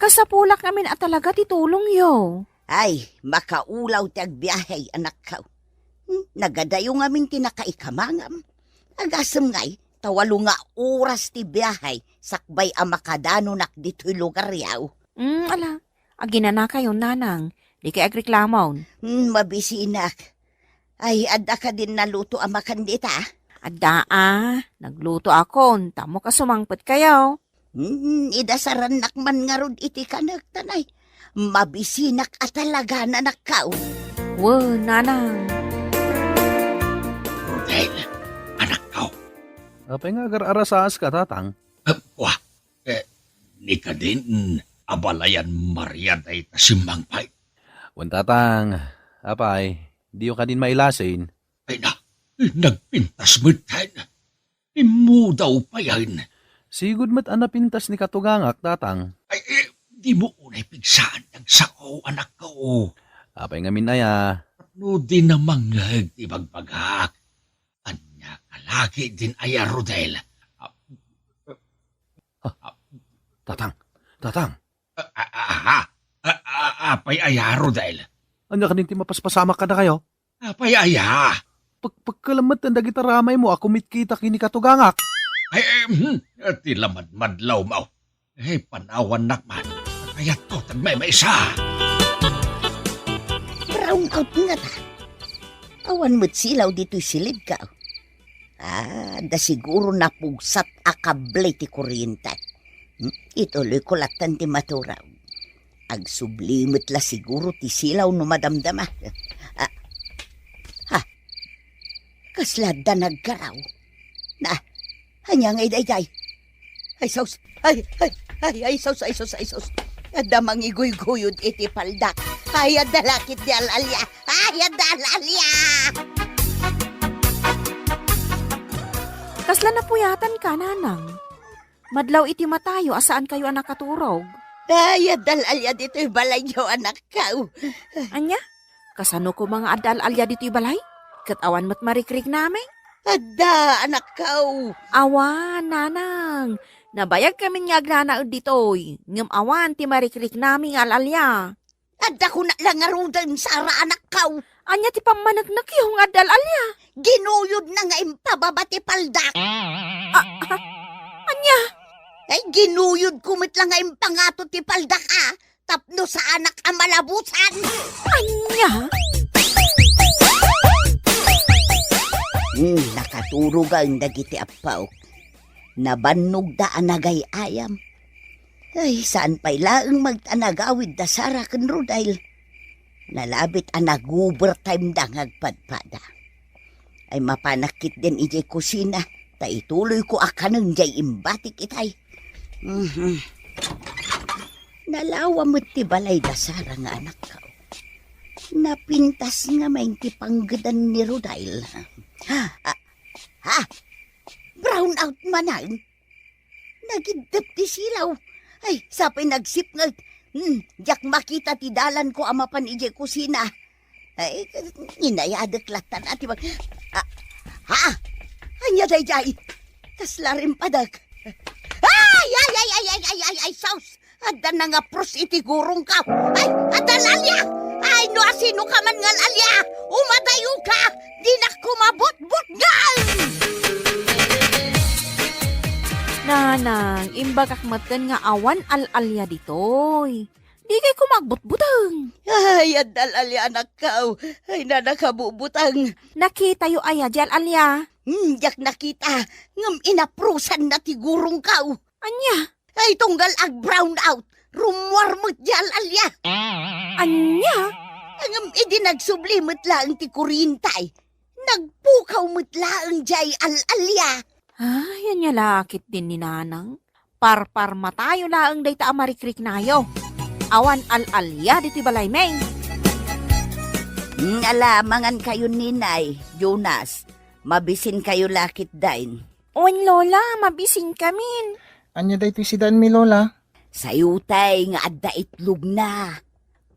Kasapulak ngamin a talaga ti tulongyo. Ay, makaulaw ti agbiahe, anakko. Hmm, nagadayo ngamin ti nakaikamangam. Agasem ngay, ta walo nga oras ti biahe sakbay a makadanonak ditoy lugaryo. Hmm, ala, aginanakayon, nanang. Dikay agreklamon. Hmm, mabisinak. Ay, adda kadin naluto a makan dita? Adda a, naglutoakon, tapno kasumangpetkayo. Hmm, idasarannak man ngarud iti kanek, tanay. Mabisinak a talaga, anakko. Wen, nanang. Rodel, anakko. Apay nga agar-arasaas ka, tatang? Ah, wa, eh, ni kadin, abalayan Maria dayta simmangpet. Wen, tatang, apay, diyo kadin mailasin? Ay na, nagpintas metten. Immudaw payen. Sigud met a napintas ni katugangak, tatang. Ay, eh, dimo unay pigsaan ti agsao, anakko. Apay ngamin aya? Tapno di namangngeg ti bagbagak. Ania ka laki din aya, Rodel? Ah, ah, tatang, tatang. Ah, ah, ah, ah, ah, apay aya, Rodel? Ania kadin ti mapaspasamak kadakayo? Apay aya? Pagpagkalamet dagita ramaymo a kumitkita ken ni katugangak. Ay, eh, hmm, ti lamadmadlawmo. Eh, panawannak man. Kayatko ti agmaymaysa. Brown out ngata. Awan met silaw ditoy silidko. Ah, da siguro napugsat a kable ti kuryente. Hmm? Ituloyko lattan ti maturaw. Agsubli met la siguro ti silaw no madamdama. Ah. Ha? Kasla adda naggaraw. Na, ania ngay daydiay? Ay, sus! Ay, ay, ay, ay, sus, ay, sus, ay, sus! Adda mangiguyguyod iti paldak. Ay, adda lakit ti al-alia. Ay, adda al-alia! Kasla napuyatanka, nanang? Madlaw iti matayo a saankayo a nakaturog. Ay, adda al-alia ditoy balayyo, anakko. Ania? Kasano koma nga adda al-alia ditoy balay? Ket awan met marikriknami? Adda, anakko. Awan, nanang. Nabayagkamin nga agnanaed ditoy, ngem awan ti marikriknami nga al-alia. Adda kuna la ngaruden, Sara, anakko. Ania ti pammaneknekyo nga adda al-alia? Ginuyodna nga impababa ti paldak. Ah, ah, ania? Ay, ginuyodko met la nga impangato ti paldak, a, tapno saanak a malabusan. Ania? Hmm, nakaturogan dagiti appaok. Nabannogda a nagay-ayam. Ay, saan pay laeng met a nagawid da Sara ken Rodail. Nalabit a nag-overtime da nga agpadpada. Ay, mapanak ketdin idiay kusina, ta ituloyko a kanen diay imbatik itay. Mhm. Nalawa met ti balay da Sara nga anakko. Napintas ngamin ti panggedan ni Rodail. Ha? Ah, ha? Brown out manen? Nagiddep ti silaw. Ay, sapay nagsipnget. Hmm, diak makita ti dalanko a mapan idiay kusina. Ay, inayadek latta a ti mag-, ah, ha? Ania daydiay? Kasla rimpadek. Ay, ay, ay, sus! Adda nangapros iti gurongko. Ay, adda al-alia! Ay, no asinoka man nga al-alia, umadayoka! Dinak koma butbutngen! Nanang, imbagak metten nga awan al-alia ditoy. Dikay koma agbutbuteng. Ay, adda al-alia, anakko. Ay, nanang, kabubuteng. Nakitayo aya diay al-alia? Hmm, diak nakita. Ngem inaprosanna ti gurongko. Ania? Ay, tunggal ag-brown out. Rummuar met diay al-alia. Ania? Ngem idi nagsubli met laeng ti kuryente, nagpukaw met laeng diay al-alia. Ay, ania la ketdin ni nanang? Parparmatayo laeng dayta a marikriknayo. Awan al-alia ditoy balaymi. Hmm, ala, mangankayo, Ninay, Jonas. Mabisinkayo la ketdin. Wen, Lola, mabisinkamin. Ania daytoy sidaenmi, Lola? Sayotay nga adda itlogna.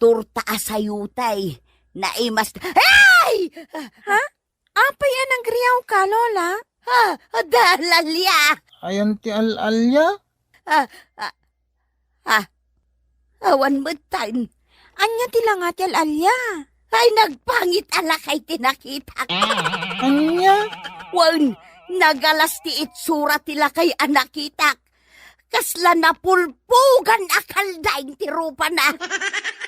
Torta a sayotay. Naimas-, ay! Ha? Apay a nagriawka, Lola? Ha? Adda al-alia. Ayan ti al-alia? Ah, ah, ah, awan metten. Ania ti langa ti al-alia? Ay, nagpangit a lakay ti nakitak. Ania? Wen, nagalas ti itsura ti lakay a nakitak. Kasla napulpugan a kaldaing ti rupana.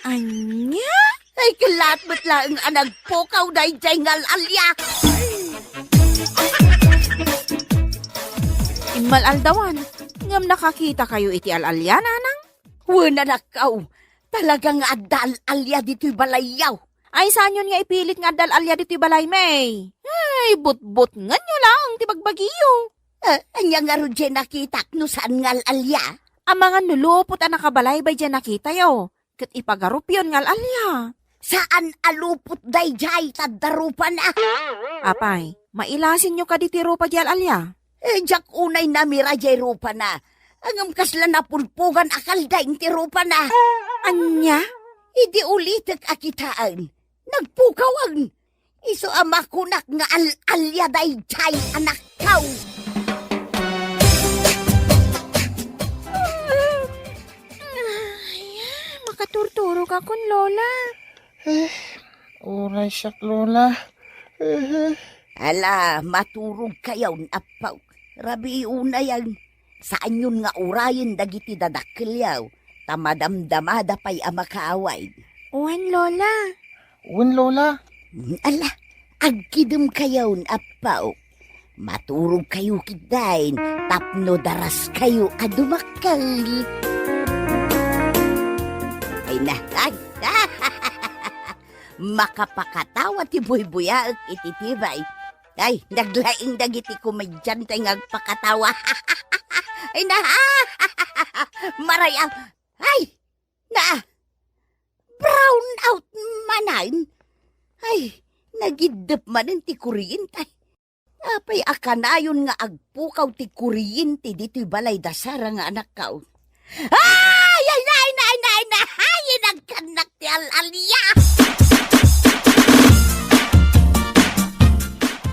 Ania? Ay, kellat met laeng a nagpukaw daydiay nga al-alia. Immal-aldawan, ngem nakakitakayo iti al-alia, nanang? Wen, anakko, talaga nga adda al-alia ditoy balayyo. Ay, saanyon nga ipilit nga adda al-alia ditoy balaymi? Ay, butbutngenyo laeng ti bagbagiyo. Ah, ania ngarud diay nakitak no saan nga al-alia? Amangan no lupot a nakabalaybay diay nakitayo, ket ipagarupyon nga al-alia. Saan a lupot daydiay ta adda rupana. Apay, mailasinyo kadi ti rupa diay al-alia? Eh, diak unay namira diay rupana. Ngem kasla napulpugan a kaldaing ti rupana. Ania? Idi ulitek a kitaen, nagpukawen. Isu a makunak nga al-alia daydiay, anakko. Ay, makaturturogakon, Lola. Eh, uray siak, Lola. Eh. Ala, maturogkayon, appaw. Rabii unayen. Saanyon nga urayen dagiti dadakkelyo, ta madamdamada pay a makaawid. Wen, Lola. Wen, Lola. Ala, agkidemkayon, appaw. Maturogkayo ketdin tapno daraskayo a dumakkel. Ay na, ay. Makapakatawa ti buybuyaek iti tibay. Ay, naglaing dagiti komediante nga agpakatawa. Ay na, maray a-, ay! Na, brown out manen. Ay, nagiddep manen ti kuryente. Apay a kanayon nga agpukaw ti kuryente ditoy balay da Sara nga anakkaw? Ay, ay, nay, nay, nay, nay! Ay, inagkannak ti al-alia!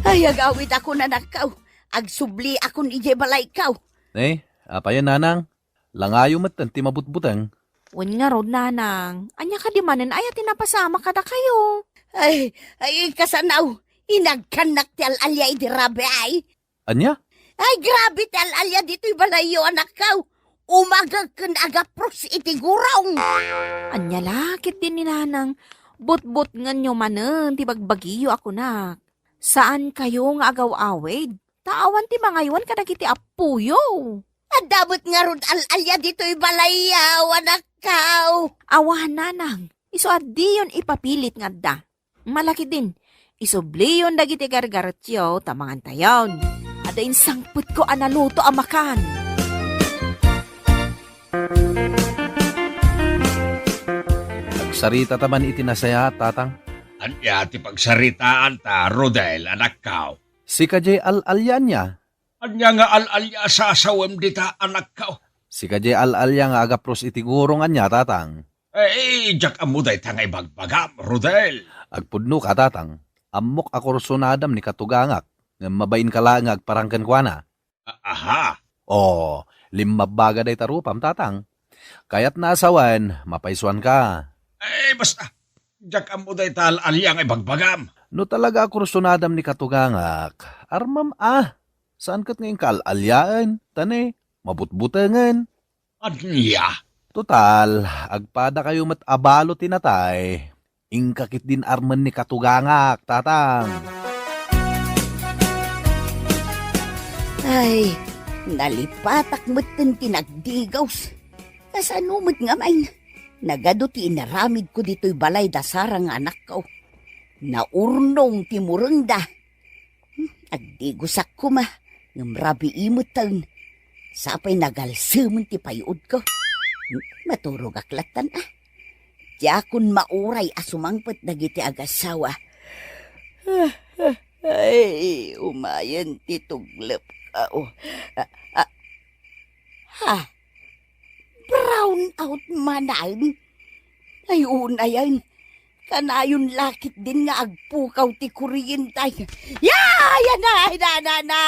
Ay, agawidakon, anakkaw. Agsubliakon idiay balaykaw. Ne, apayen, nanang? Langayo metten ti mabutbuteng. Wen ngarud, nanang, ania kadi manen aya ti napasamak kadakayo? Ay, ay, kasano? Inagkannak ti al-alia idi rabii, ay. Ania? Ay, grabe ti al-alia ditoy balayyo, anakkaw. Umagek ken agapros iti gurong. Ania la ketdi ni nanang? Butbutngenyo manen ti bagbagiyo a kunak. Saankayo nga agaw-awid, ta awan ti mangaywan kadagiti appoyo. Adda met ngarud al-alia ditoy balayyo, anakkaw. Awan, nanang, isu a diyon ipapilit nga adda. Malakidin, isubliyon dagiti gargaretyo ta mangantayon. Adda insangpetko a naluto a makan. Agsarita ta man iti nasayaat, tatang. Ania ti pagsaritaanta, Rodel, anakkaw? Sika diay al-alia ania? Ania nga al-alia a sasawem dita, anakkaw? Sika diay al-alia nga agapros iti gurong ania, tatang? Eh, diak ammo dayta nga ibagbagam, Rodel. Agpudnoka, tatang. Ammok a kursunadam ni katugangak, ngem mabainka laeng nga agparang kenkuana. A-, aha. O, limmabbaga dayta rupam, tatang. Kayatna a sawen, mapaysuanka. Eh, basta, diak ammo dayta al-alia nga ibagbagam. No talaga a kursunadam ni katugangak, armem a, saan ket nga inka al-aliaen, ta ne, mabutbutengen. Ania? Total, agpadakayo met a balo ti natay. Inka ketdin armen ni katugangak, tatang. Ay, nalipatak metten ti nagdigos. Kasano met ngamin? Nagadu ti inaramidko ditoy balay da Sara nga anakko. Naurnong ti murengda. Hmm, agdigosak koma, ngem rabii metten. Sapay nagalsemen ti payudko. Hmm, maturogak lattan, a. Diakon mauray a sumangpet dagiti agassawa. Ay, umayen ti tuglep. Ah, oh. Ah, ah. Ha? Brown out manen? Ay, unayen. Kanayon la ketdin nga agpukaw ti kuryente. Ya! Ya na! Na, na, na!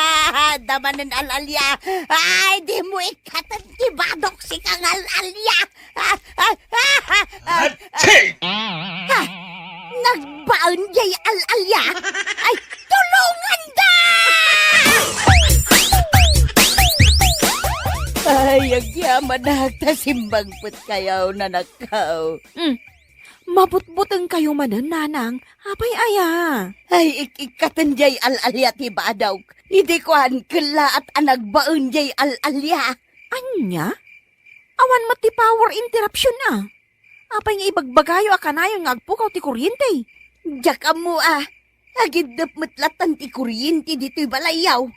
Damanen al-alia! Ay, dimo ikkaten ti badok, sika nga al-alia! Ah, ah, ah, ah, ah. Atsi! Ha? Nagbaen jay al-alia? Ay, tulonganda! Ay, agyamanak ta simmangpetkayo, nanakko. Hmm. Mabutbutengkayo manen, nanang. Apay aya? Ay, ik-ikkaten jay al-alia ti badok. Idi kuan, kellaat a nagbaen jay al-alia. Ania? Awan met ti power interruption, a. Apay nga ibagbagayo a kanayon nga agpukaw ti kuryente? Diak ammo, a. Agiddep met lattan ti kuryente ditoy balayyo.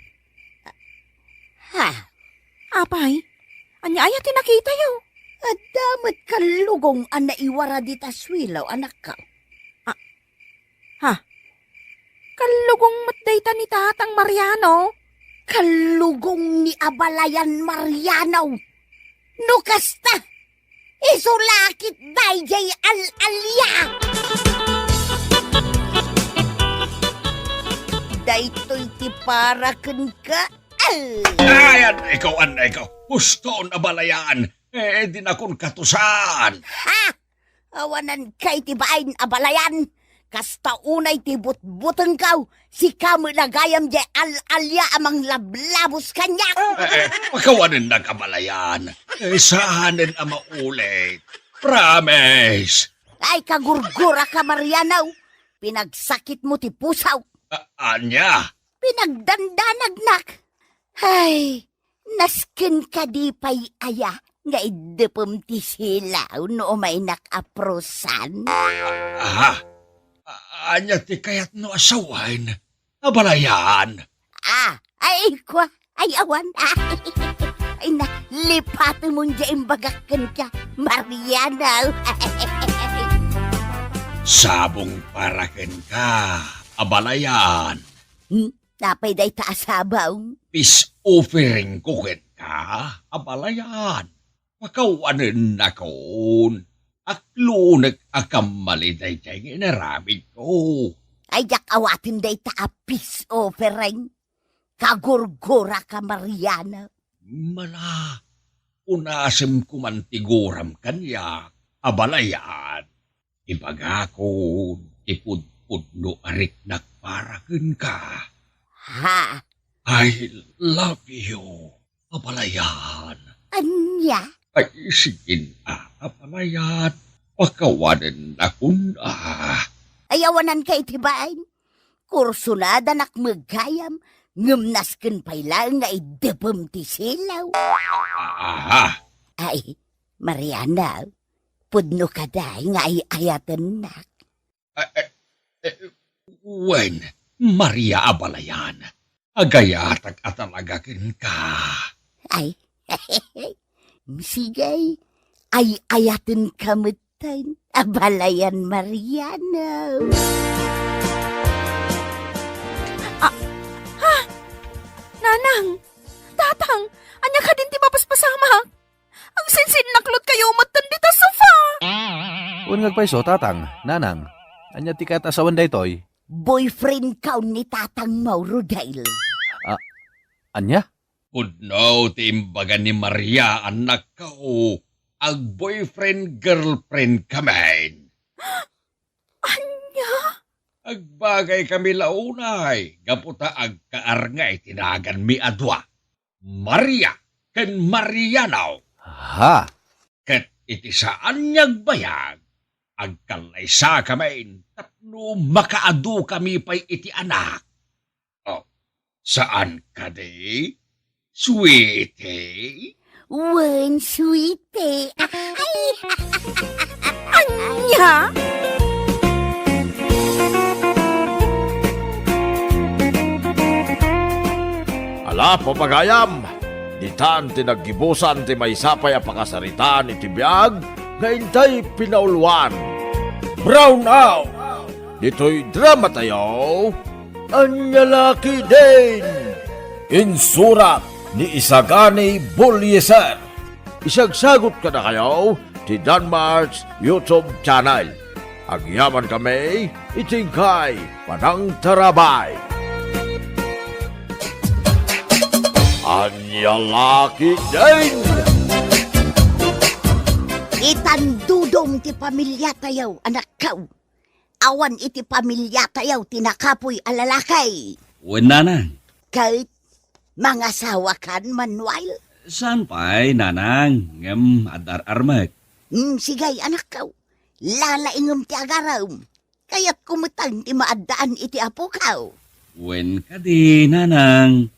Ha? Apay? Ania aya ti nakitayo? Adda met kallugong a naiwara dita suelo, anakko. A-, Ha? Kallugong met dayta ni Tatang Mariano? Kallugong ni abalayan Mariano. No kasta, isu la ketdi jay al-alia. Daytoy ti para kenka. Al- Ay, annaikaw, annaikaw. Huston a balayan. Eh, dinakon katusaan. Ha? Awanan kay ti bain a balayan. Kasta unay ti butbutengko, sika met gayam jay al-alia a manglablabos kaniak. Eh, eh, pakawanennak a balayan. Eh, saanen a maulit. Promise. Ay, kagurguraka, Mariano. Pinagsakitmo ti pusok. A-, ania? Pinagdandanagnak. Ay, nasken kadi pay aya nga iddepem ti silaw no umaynak a prusan? Aha. A-, ania ti kayatno a sawen? Abalayan. Ah, ay, kua, ay, awan. Ay, na, lipatemon jay imbagak kenka. Mariano. Sabong para kenka, abalayan. Hmm? Apay dayta a sabong? Peace offering ko kenka, abalayan. Pakawanennakon. Aklunek a kammali daydiay nga inaramidko. Ay, diak awaten dayta a peace offering. Kagurguraka, Mariano. Mala, unasem koman ti guram kaniak, abalayan. Ibagakon ti pudpudno a riknak para kenka. Ha? I love you, abalayan. Ania? Ay, sige na, abalayan. Pakawanennakon a. Ay, awananka iti bain. Kursunadanak met gayam, ngem nasken pay laeng nga iddepem ti silaw. Aha. Ay, Mariano, pudno kadi nga ay-ayatennak. Eh, eh, eh, wen, Maria, abalayan, agayatak a talaga kenka. Ay, sige, ay-ayatenka metten, abalayan Mariano. Ah, ha? Nanang, Tatang, ania kadin ti mapaspasamak? Agsinsinnaklot kayo metten dita sofa! Wen nga agpayso, Tatang, Nanang, ania ti kayat a sawen daytoy? Boyfriendkaw ni Tatang Mauro, Dale. Ah, ania? Pudno ti imbaga ni Maria, annakko. Ag-boyfriend-girlfriend kamin. Ania? Agbagay kami la unay, gapu ta agkaar nga iti naganmi a dua. Maria ken Mariano. Ha? Ket iti saan nga agbayag, agkallaysa kami tapno makaadu kami pay iti anak. Oh, saan kadi, sweetie? Wen, sweetie. Ay! Ania? Ala, papagayam, ditan ti naggibusan ti maysa pay a pakasaritaan iti biag nga intay pinauluan. Brown out! Ditoy dramatayo, Ania la ketdin? Insurat ni Isagani Bolieser. Isagsagut kadakayo ti Danmart's YouTube channel. Agyaman kami iti inkay panangtarabay. Ania la ketdin? Itandudong ti pamiliatayo, anakko. Awan iti pamiliatayo ti nakapuy a lalaki. Wen, nanang. Ket mangasawakan, Manuel? Saan pay, nanang, ngem adda ar-armek. Hmm, sige, anakko. Lalaingem ti agarem. Kayatko metten ti maaddaan iti apokaw. Wen kadi, nanang.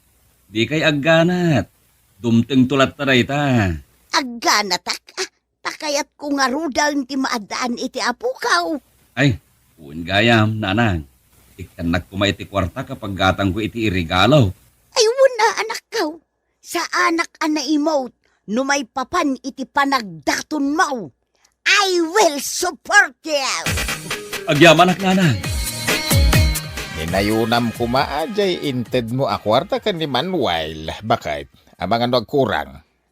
Dikay agganat. Dumtengto latta dayta. Agganatak? Ah, ta kayatko ngaruden ti maaddaan iti apokaw. Ay, wen gayam, nanang. Ikkannak koma iti kuarta a paggatangko iti iregalo. Ay, wen a, anakko. Saanak a naimut no maipapan iti panagdatonmo. I will support you! Agyamanak, nanang. Ninayonam koma a diay intedmo a kuarta ken ni Manuel. Baket, amangan no agkurang?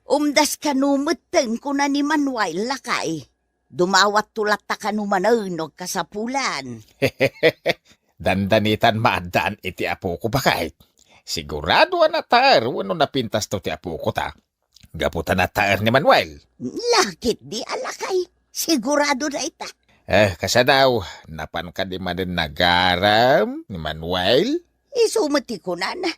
Umdas kano metten, kuna ni Manuel, lakay. Dumawatto latta kano manen no agkasapulan. Dandanitan maaddaan iti apoko, baket. Sigurado a nataer wenno napintasto ti apoko ta. Gapu ta nataer ni Manuel. Lakit di a lakay. Sigurado dayta. Eh, kasano, napan kadi manen nagarem ni Manuel? Isu met ti kunana.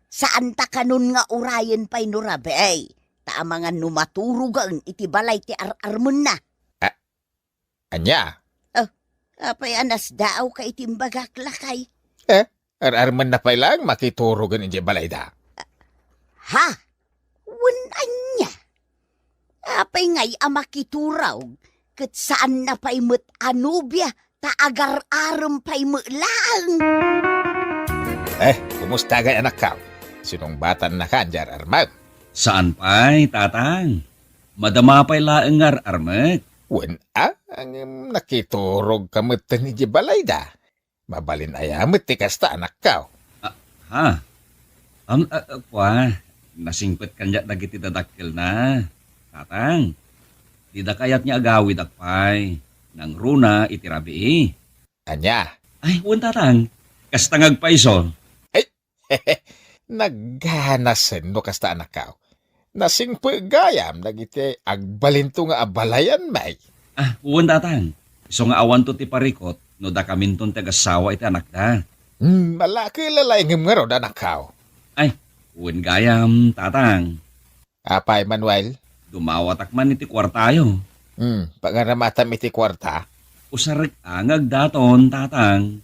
Saanta kanon nga urayen pay no rabii, ta amangan no maturogen iti balay ti ar-armenna. Ah, ania? Oh, apay a nasdaawka iti imbagak, lakay? Eh, ar-armenna pay laeng makiturogen idiay balayda. Ha? Wen ania? Apay ngay a makiturog ket saanna pay met a nobia ta agar-arem pay met laeng? Eh, kumusta ngay, anakko? Sinungbatannaka diay ar-armem? Saan pay, tatang. Madama pay laeng nga ar-armek. Wen a, ngem nakiturogka metten idiay balayda. Mabalin aya met ti kasta, anakko? Ah, ha? Am, ah, ah, kua, nasingpet kaniak dagiti dadakkelna, Tatang. Dida kayat nga agawidak pay. Nangruna iti rabii. Ania? Ay, wen, Tatang. Kasta nga agpayso. Ay, nagganasen no kasta, anakko. Nasingpet gayam dagiti agbalinto nga abalayan, may. Ah, wen, Tatang. Isu nga awanto ti parikut no dakaminton ti agassawa iti anakda. Hmm, ala, ket lalayngem ngarud, anakko. Ay, wen gayam, Tatang. Apay, Manuel? Dumawatak man iti kuartayo. Hmm, pangaramatam iti kuarta? Usarek a nga agdaton, Tatang.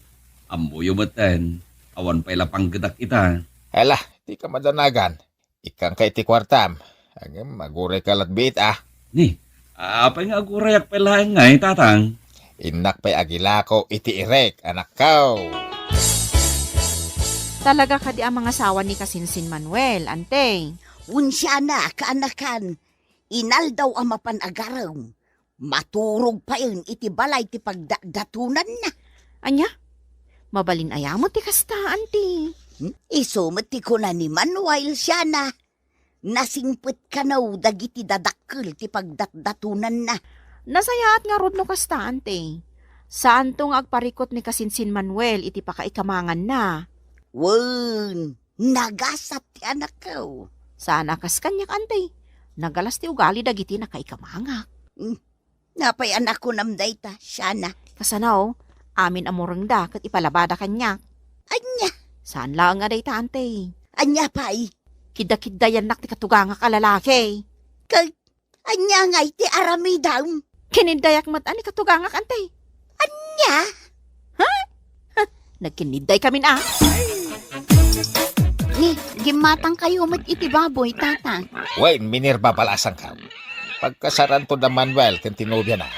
Ammoyo metten, awan pay la panggedak ita. Hala, dika madanagan. Ikkanka iti kuartam. Ngem agurayka latbiit, a. Ni, apay nga agurayak pay laeng ngay, Tatang? Innak pay agilako iti irek, anakko. Talaga kadi a mangasawa ni kasinsin Manuel, Ante? Unsiana, kaanakan, inaldaw a mapan agarem, maturog payen iti balay ti pagdatdatonanna. Ania? Mabalin aya met ti kasta, Ante? Hmm? Isu met ti kuna ni Manuel, siana. Nasingpet kano dagiti dadakkel ti pagdatdatonanna. Nasayaat ngarud no kasta, Ante. Saanto nga agparikut ni kasinsin Manuel iti pakaikamanganna. Wen, nagasat ti anakko. Saan a kas kaniak, Ante. Nagalas ti ugali dagiti nakaikamangak. Hmm. Napay a nakunam dayta, siana? Kasano? Amin a murengda ket ipalabada kaniak. Ania? Saan laeng a dayta, Ante. Ania pay? Kidda-kiddayannak ti katugangak a lalaki. Ket ania ngay ti aramidem? Kiniddayak met a ni katugangak, Ante. Ania? Ha? Ha? Nagkinidday kamin a. Ni, gimmatangkayo met iti baboy, Tata. Wen, Minerva, balasangko. Pagkasaranto da Manuel ken ti nobiana.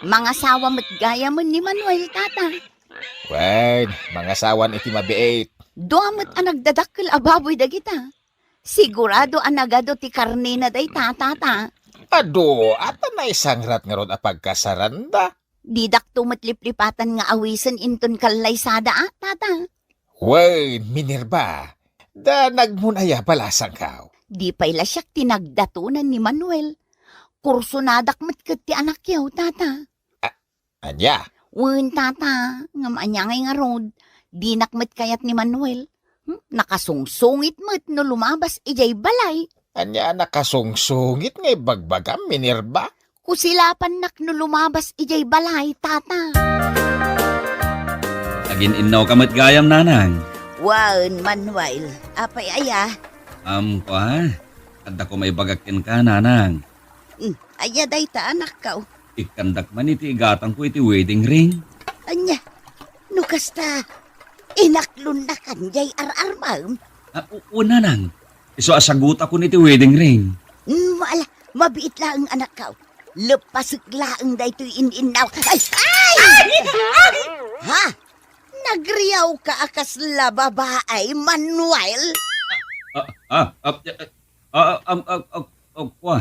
Mangasawa met gayamen ni Manuel, Tata. Wen, mangasawan iti mabiit. Dua met a nagdadakkel a baboy dagita. Sigurado a nagadu ti karnena dayta, Tata. Adu, ata naisangrat ngarud a pagkasaranda. Didakto met liplipatan nga awisen inton kallaysada a, Tata. Wen, Minerva, danagmon aya balasangko. Di pay la siak ti nagdatonan ni Manuel. Kursonadak met ket ti anakyo, Tata. A-, ania? Wen, Tata, ngem ania ngay ngarud? Dinak met kayat ni Manuel. Hmm, nakasungsungit met no lumabas idiay balay. Ania a nakasungsungit nga ibagbagam, Minerva? Kusilapannak no lumabas idiay balay, Tata. Agin-innawka met gayam, Nanang. Wen, Manuel. Apay aya? Am, kua, adda ko maibagak kenka, Nanang. Hmm, aya dayta, anakko? Ikkandak man iti igatangko iti wedding ring. Ania? No kasta, inaklonnakan diay ar-armem? Ah, u-, una nang. Isu a sagutakon iti wedding ring. Hmm, ala, mabiit laeng, anakko. Leppasek laeng daytoy in-innaw. Ay! Ay! Ha? Nagriawka a kasla babae, Manuel? Ah, ah, ah, ah, ah, am, ah, ah, ah, kua.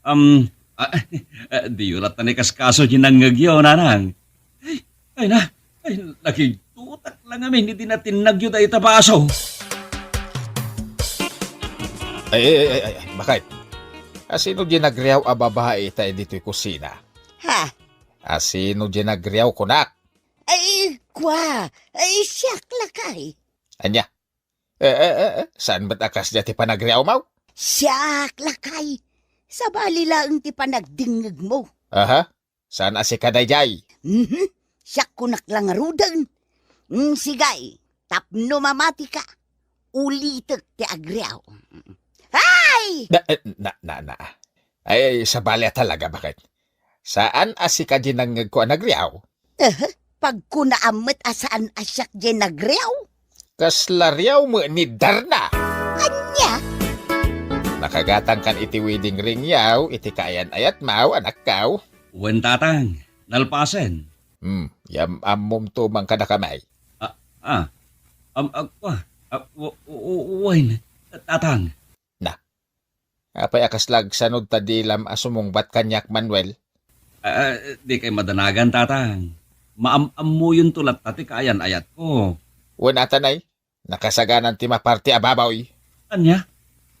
Am, ah, ah, diyo latta ni kaskaso ti nangngegyo, Nanang. Ay, ay na, ay, nakigtutak lang amin iti natinnagyo dayta baso. Ay, ay, ay, ay, ay, bakit? Asino di nagriaw a babae ita ditoy kusina? Ha? Asino di nagriaw, kunak? Ay, kua, ay, siak lakay. Ania? Eh, eh, eh, eh, saan met a kasdiay ti panagriawmo? Siak lakay. Sabali laeng ti panagdingngegmo. Aha, saan a sika daydiay? Mhm. Siak kunak la ngaruden. Mm, sige, tapno mamatika, ulitek ti agriaw. Ay! Na, eh, na, na, na. Ay, sabali a talaga, bakit? Saan a sika di nangngegko a nagriaw? Eh, pagkunaam met a saan a siak di nagriaw? Kasla riaw met ni Darna. Ania? Nakagatangkan iti wedding ring yaw iti kaayan-ayatmo, anakko. Wen, Tatang, nalpasen. Hmm, yam-ammom tumang kadakami. Ah, ah, am, ah, ah, ah, w-, w-, w-, wen, Tatang. Na, Apay a kasla agsanud ta dilam a sumungbat kaniak, Manuel? Ah, dikay madanagan, Tatang. Maam-ammoyonto latta ti kaayan-ayatko. Wen, ata nay, nakasaganan ti maparti a baboy. Ania?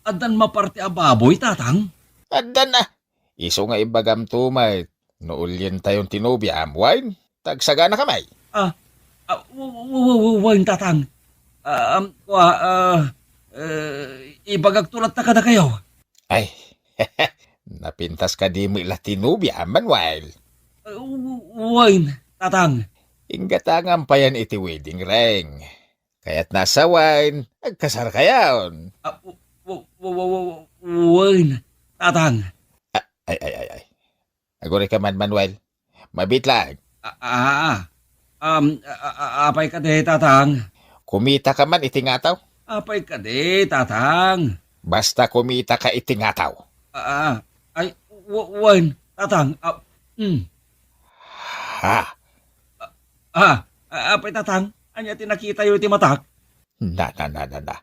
Addan maparti a baboy, Tatang? Addan a. Isu nga ibagamto met, no ulientayon ti nobiam, wen? Ta agsaganaka met. Ah, ah, w-, w-, w-, w-, wen, Tatang. Ah, am, kua, ah, eh, ibagakto latta kadakayo. Ay, napintas kadi met la ti nobiam, Manuel? Ah, w-, wen, Tatang. Inggatangam payen iti wedding ring. Kayatna a sawen, agkasarkayon. Ah, w-, w-, w-, w-, w-, wen, Tatang. Ah, ay, ay, ay, ay. Agurayka man, Manuel. Mabiit laeng. Ah, ah, ah. Um, a-, a-, a-, apay kadi, Tatang? Kumitaka man iti ngataw? Apay kadi, Tatang? Basta kumitaka iti ngataw. Ah, ah. Ay, w-, wen, Tatang. Ah, mm. Ha? Ah, ah, apay, Tatang? Ania ti nakitayo iti matak? Na, na, na, na, na.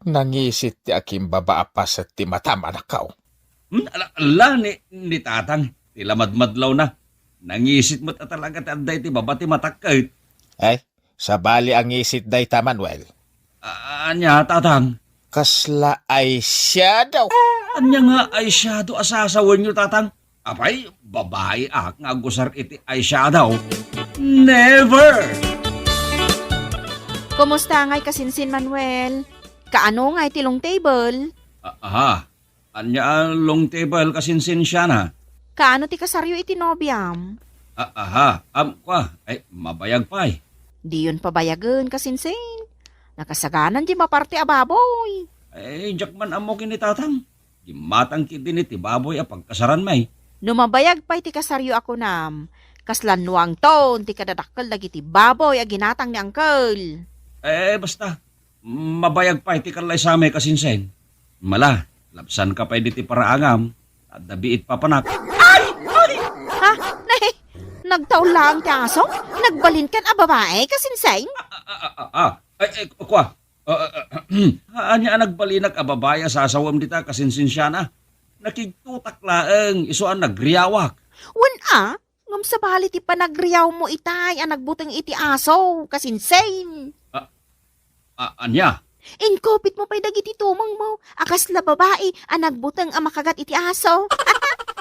Nangisit ti akimbaba a paset ti matam, anakko. Hmm, ala, ala, ni, ni Tatang, ti lamadmadlawna. Nangisit met a talaga ti adda iti baba ti matak ket. Ay, sabali a ngisit dayta, Manuel. Ah, ania, Tatang? Kasla eyeshadow. Ania nga eyeshadow a sasawenyo, Tatang? Apay, babai ak nga agusar iti eyeshadow? Never! Kumusta ngay kasinsin, Manuel? Kaano ngay ti long table? Ah, aha. Ania a long table kasinsin, Shana? Kaano ti kasaryo iti nobiam? Ah, aha. Am, kua. Ay, mabayag pay. Diyon pabayagen kasinsin. Nakasaganan di maparti a baboy. Ay, diak man ammo ken ni Tatang. Gimmatang ketdin iti baboy a pagkasaranmi. No mabayag pay ti kasaryo a kunam, kasla nuangton ti kadadakkel dagiti baboy a ginatang ni Uncle. Eh, basta, mabayag pay ti kallaysami kasinsin. Mala, labsanka pay diti paraangam, adda biit papanak. Ay! Ay! Ha? Nay, nagtaul laeng ti aso? Nagbalinkan a babae kasinsin? Ah, ah, ah, ah, ah. Ay, ay, kua. Ah, ah, ah, ania a nagbalinak a babai a sasawem dita kasinsin, Shana? Nakigtotak laeng, isu a nagriawak. Wen a, ngem sabali ti panagriawmo itay a nagbuteng iti aso, kasinsin. Ah, ah, ania? Inkupitmo pay dagiti tumengmo a kasla babai a nagbuteng a makagat iti aso.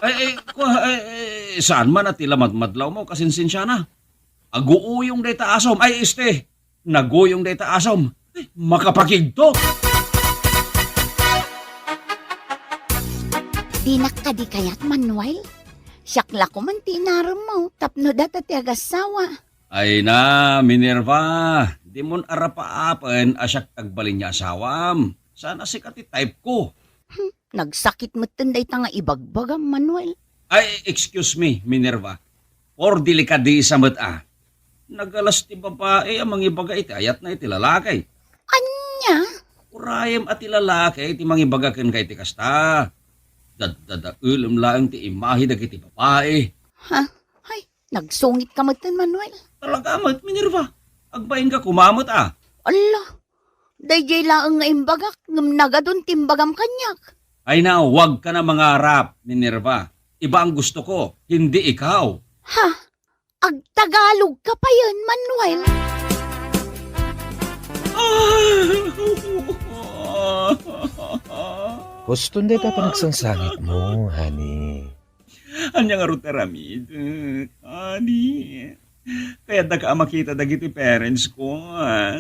Ay, ay, kua, ay, ay, saan man a ti lamadmadlawmo, kasinsin, Shana? Aguuyong dayta asom. Ay, este, naguyong dayta asom. Ay, makapakigtot. Dinak kadi kayat, Manuel? Siak la koman ti inaremmo tapno data ti agassawa. Ay na, Minerva, dimon arapaapen a siak ti agbalin nga asawam. Saan a sika ti type ko. Hmm, nagsakit metten dayta nga ibagbagam, Manuel. Ay, excuse me, Minerva. Por delikadesa met a. Nagalas ti babai a mangibaga iti ayatna iti lalaki. Ania? Urayem a ti lalaki ti mangibaga kenka iti kasta. Daddadaelem laeng ti imahe dagiti babai. Ha? Ay, nagsungitka metten, Manuel. Talaga met, Minerva. Agbainka koma met a. Alla, daydiay laeng nga imbagak, ngem nagadun ti imbagam kaniak. Ay na, huwag ka na mangarap, Minerva. Iba ang gusto ko, hindi ikaw. Ha? Agtagalog ka payen, Manuel? Huston dayta panagsangsangetmo, honey. Ania ngarud ti aramidek, honey? Kayatdaka a makita dagiti parents ko, ah.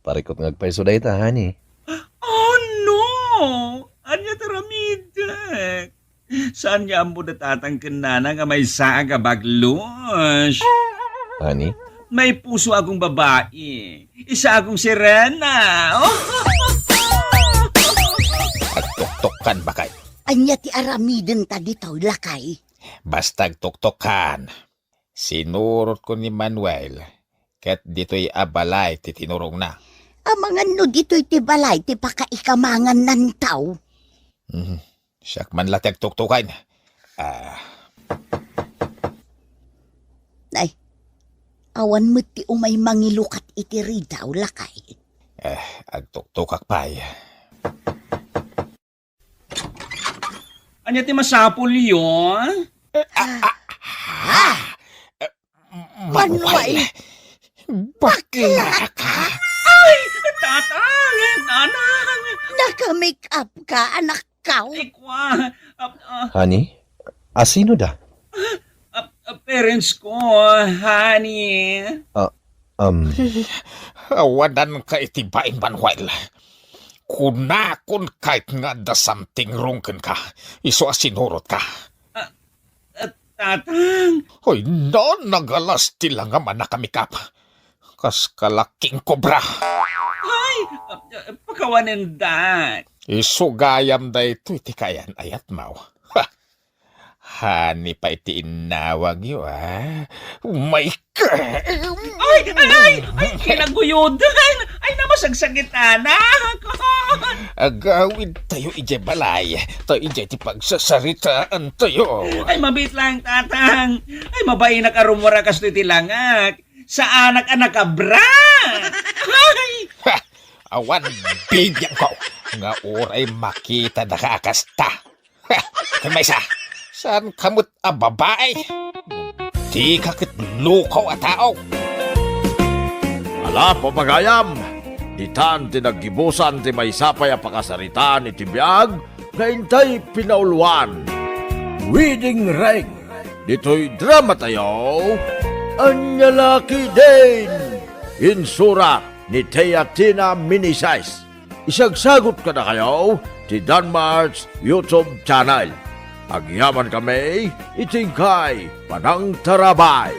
Parikut nga agpayso dayta, honey. Oh, no! Ania ti aramidek? Saan nga ammo da tatang ken nana nga maysa a gabaglos? Honey? May puso akong babae. Isa akong sirena. Agtuktukkan, bakay. Ania ti aramidenta ditoy, lakay? Basta agtuktukkan. Sinurotko ni Manuel, ket ditoy a balay ti tinurongna. Amangan no ditoy ti balay ti pakaikamangan nantaw. Mhm. Siak man la ti agtuktukan. Ah. Ay, awan met ti umay mangilukat iti ridaw, lakay. Eh, agtuktukak pay. Ania ti masapulyo? Ah, ah, ha? Eh, Manuel, Manuel, bakla ka? Ay, tatang, nanang. Naka-make up ka, anak ko. Ay, kwa, ah, ah, Honey, asino da? Ah, ah, parents ko, honey. Ah, um, Awanan ka iti bain, Manuel. Kunakon kayat nga adda something wrong kenka. Isu a sinurot ka. Ah, ah, tatang. Hoy, no, nagalas ti langam a naka-make up. Kas kalaking kobra. Ay, ah, ah, pakawanen da. Isu gayam daytoy ti kayan-ayat mo. Ha! Honey pay ti innawagyo, ah. Oh my God! Ay, ay, ay, ay, kinaguyod. Ay, ay, namasagsagitan, ah. Agawid tayo idiay balay. Tayo idiay ti pagsasaritaan tayo. Ay, mabit lang, tatang. Ay, mabainak a rumura kastoy ti langak. Saanak a nakabra. Ay! Ha! Awan bibiangko nga uray makita da ka a kasta. Ha! Ken maysa, saan ka met a babae? Dika ket lukaw a tao. Ala, papagayam, ditan ti naggibusan ti maysa pay a pakasaritaan iti biag nga intay pinauluan. Wedding Ring. Ditoy drama tayo, Ania La Ketdin. Insurat ni Teatina Meneses. Isagsagut kadakayo ti Danmar's YouTube channel. Agyaman kami iti inkay panangtarabay.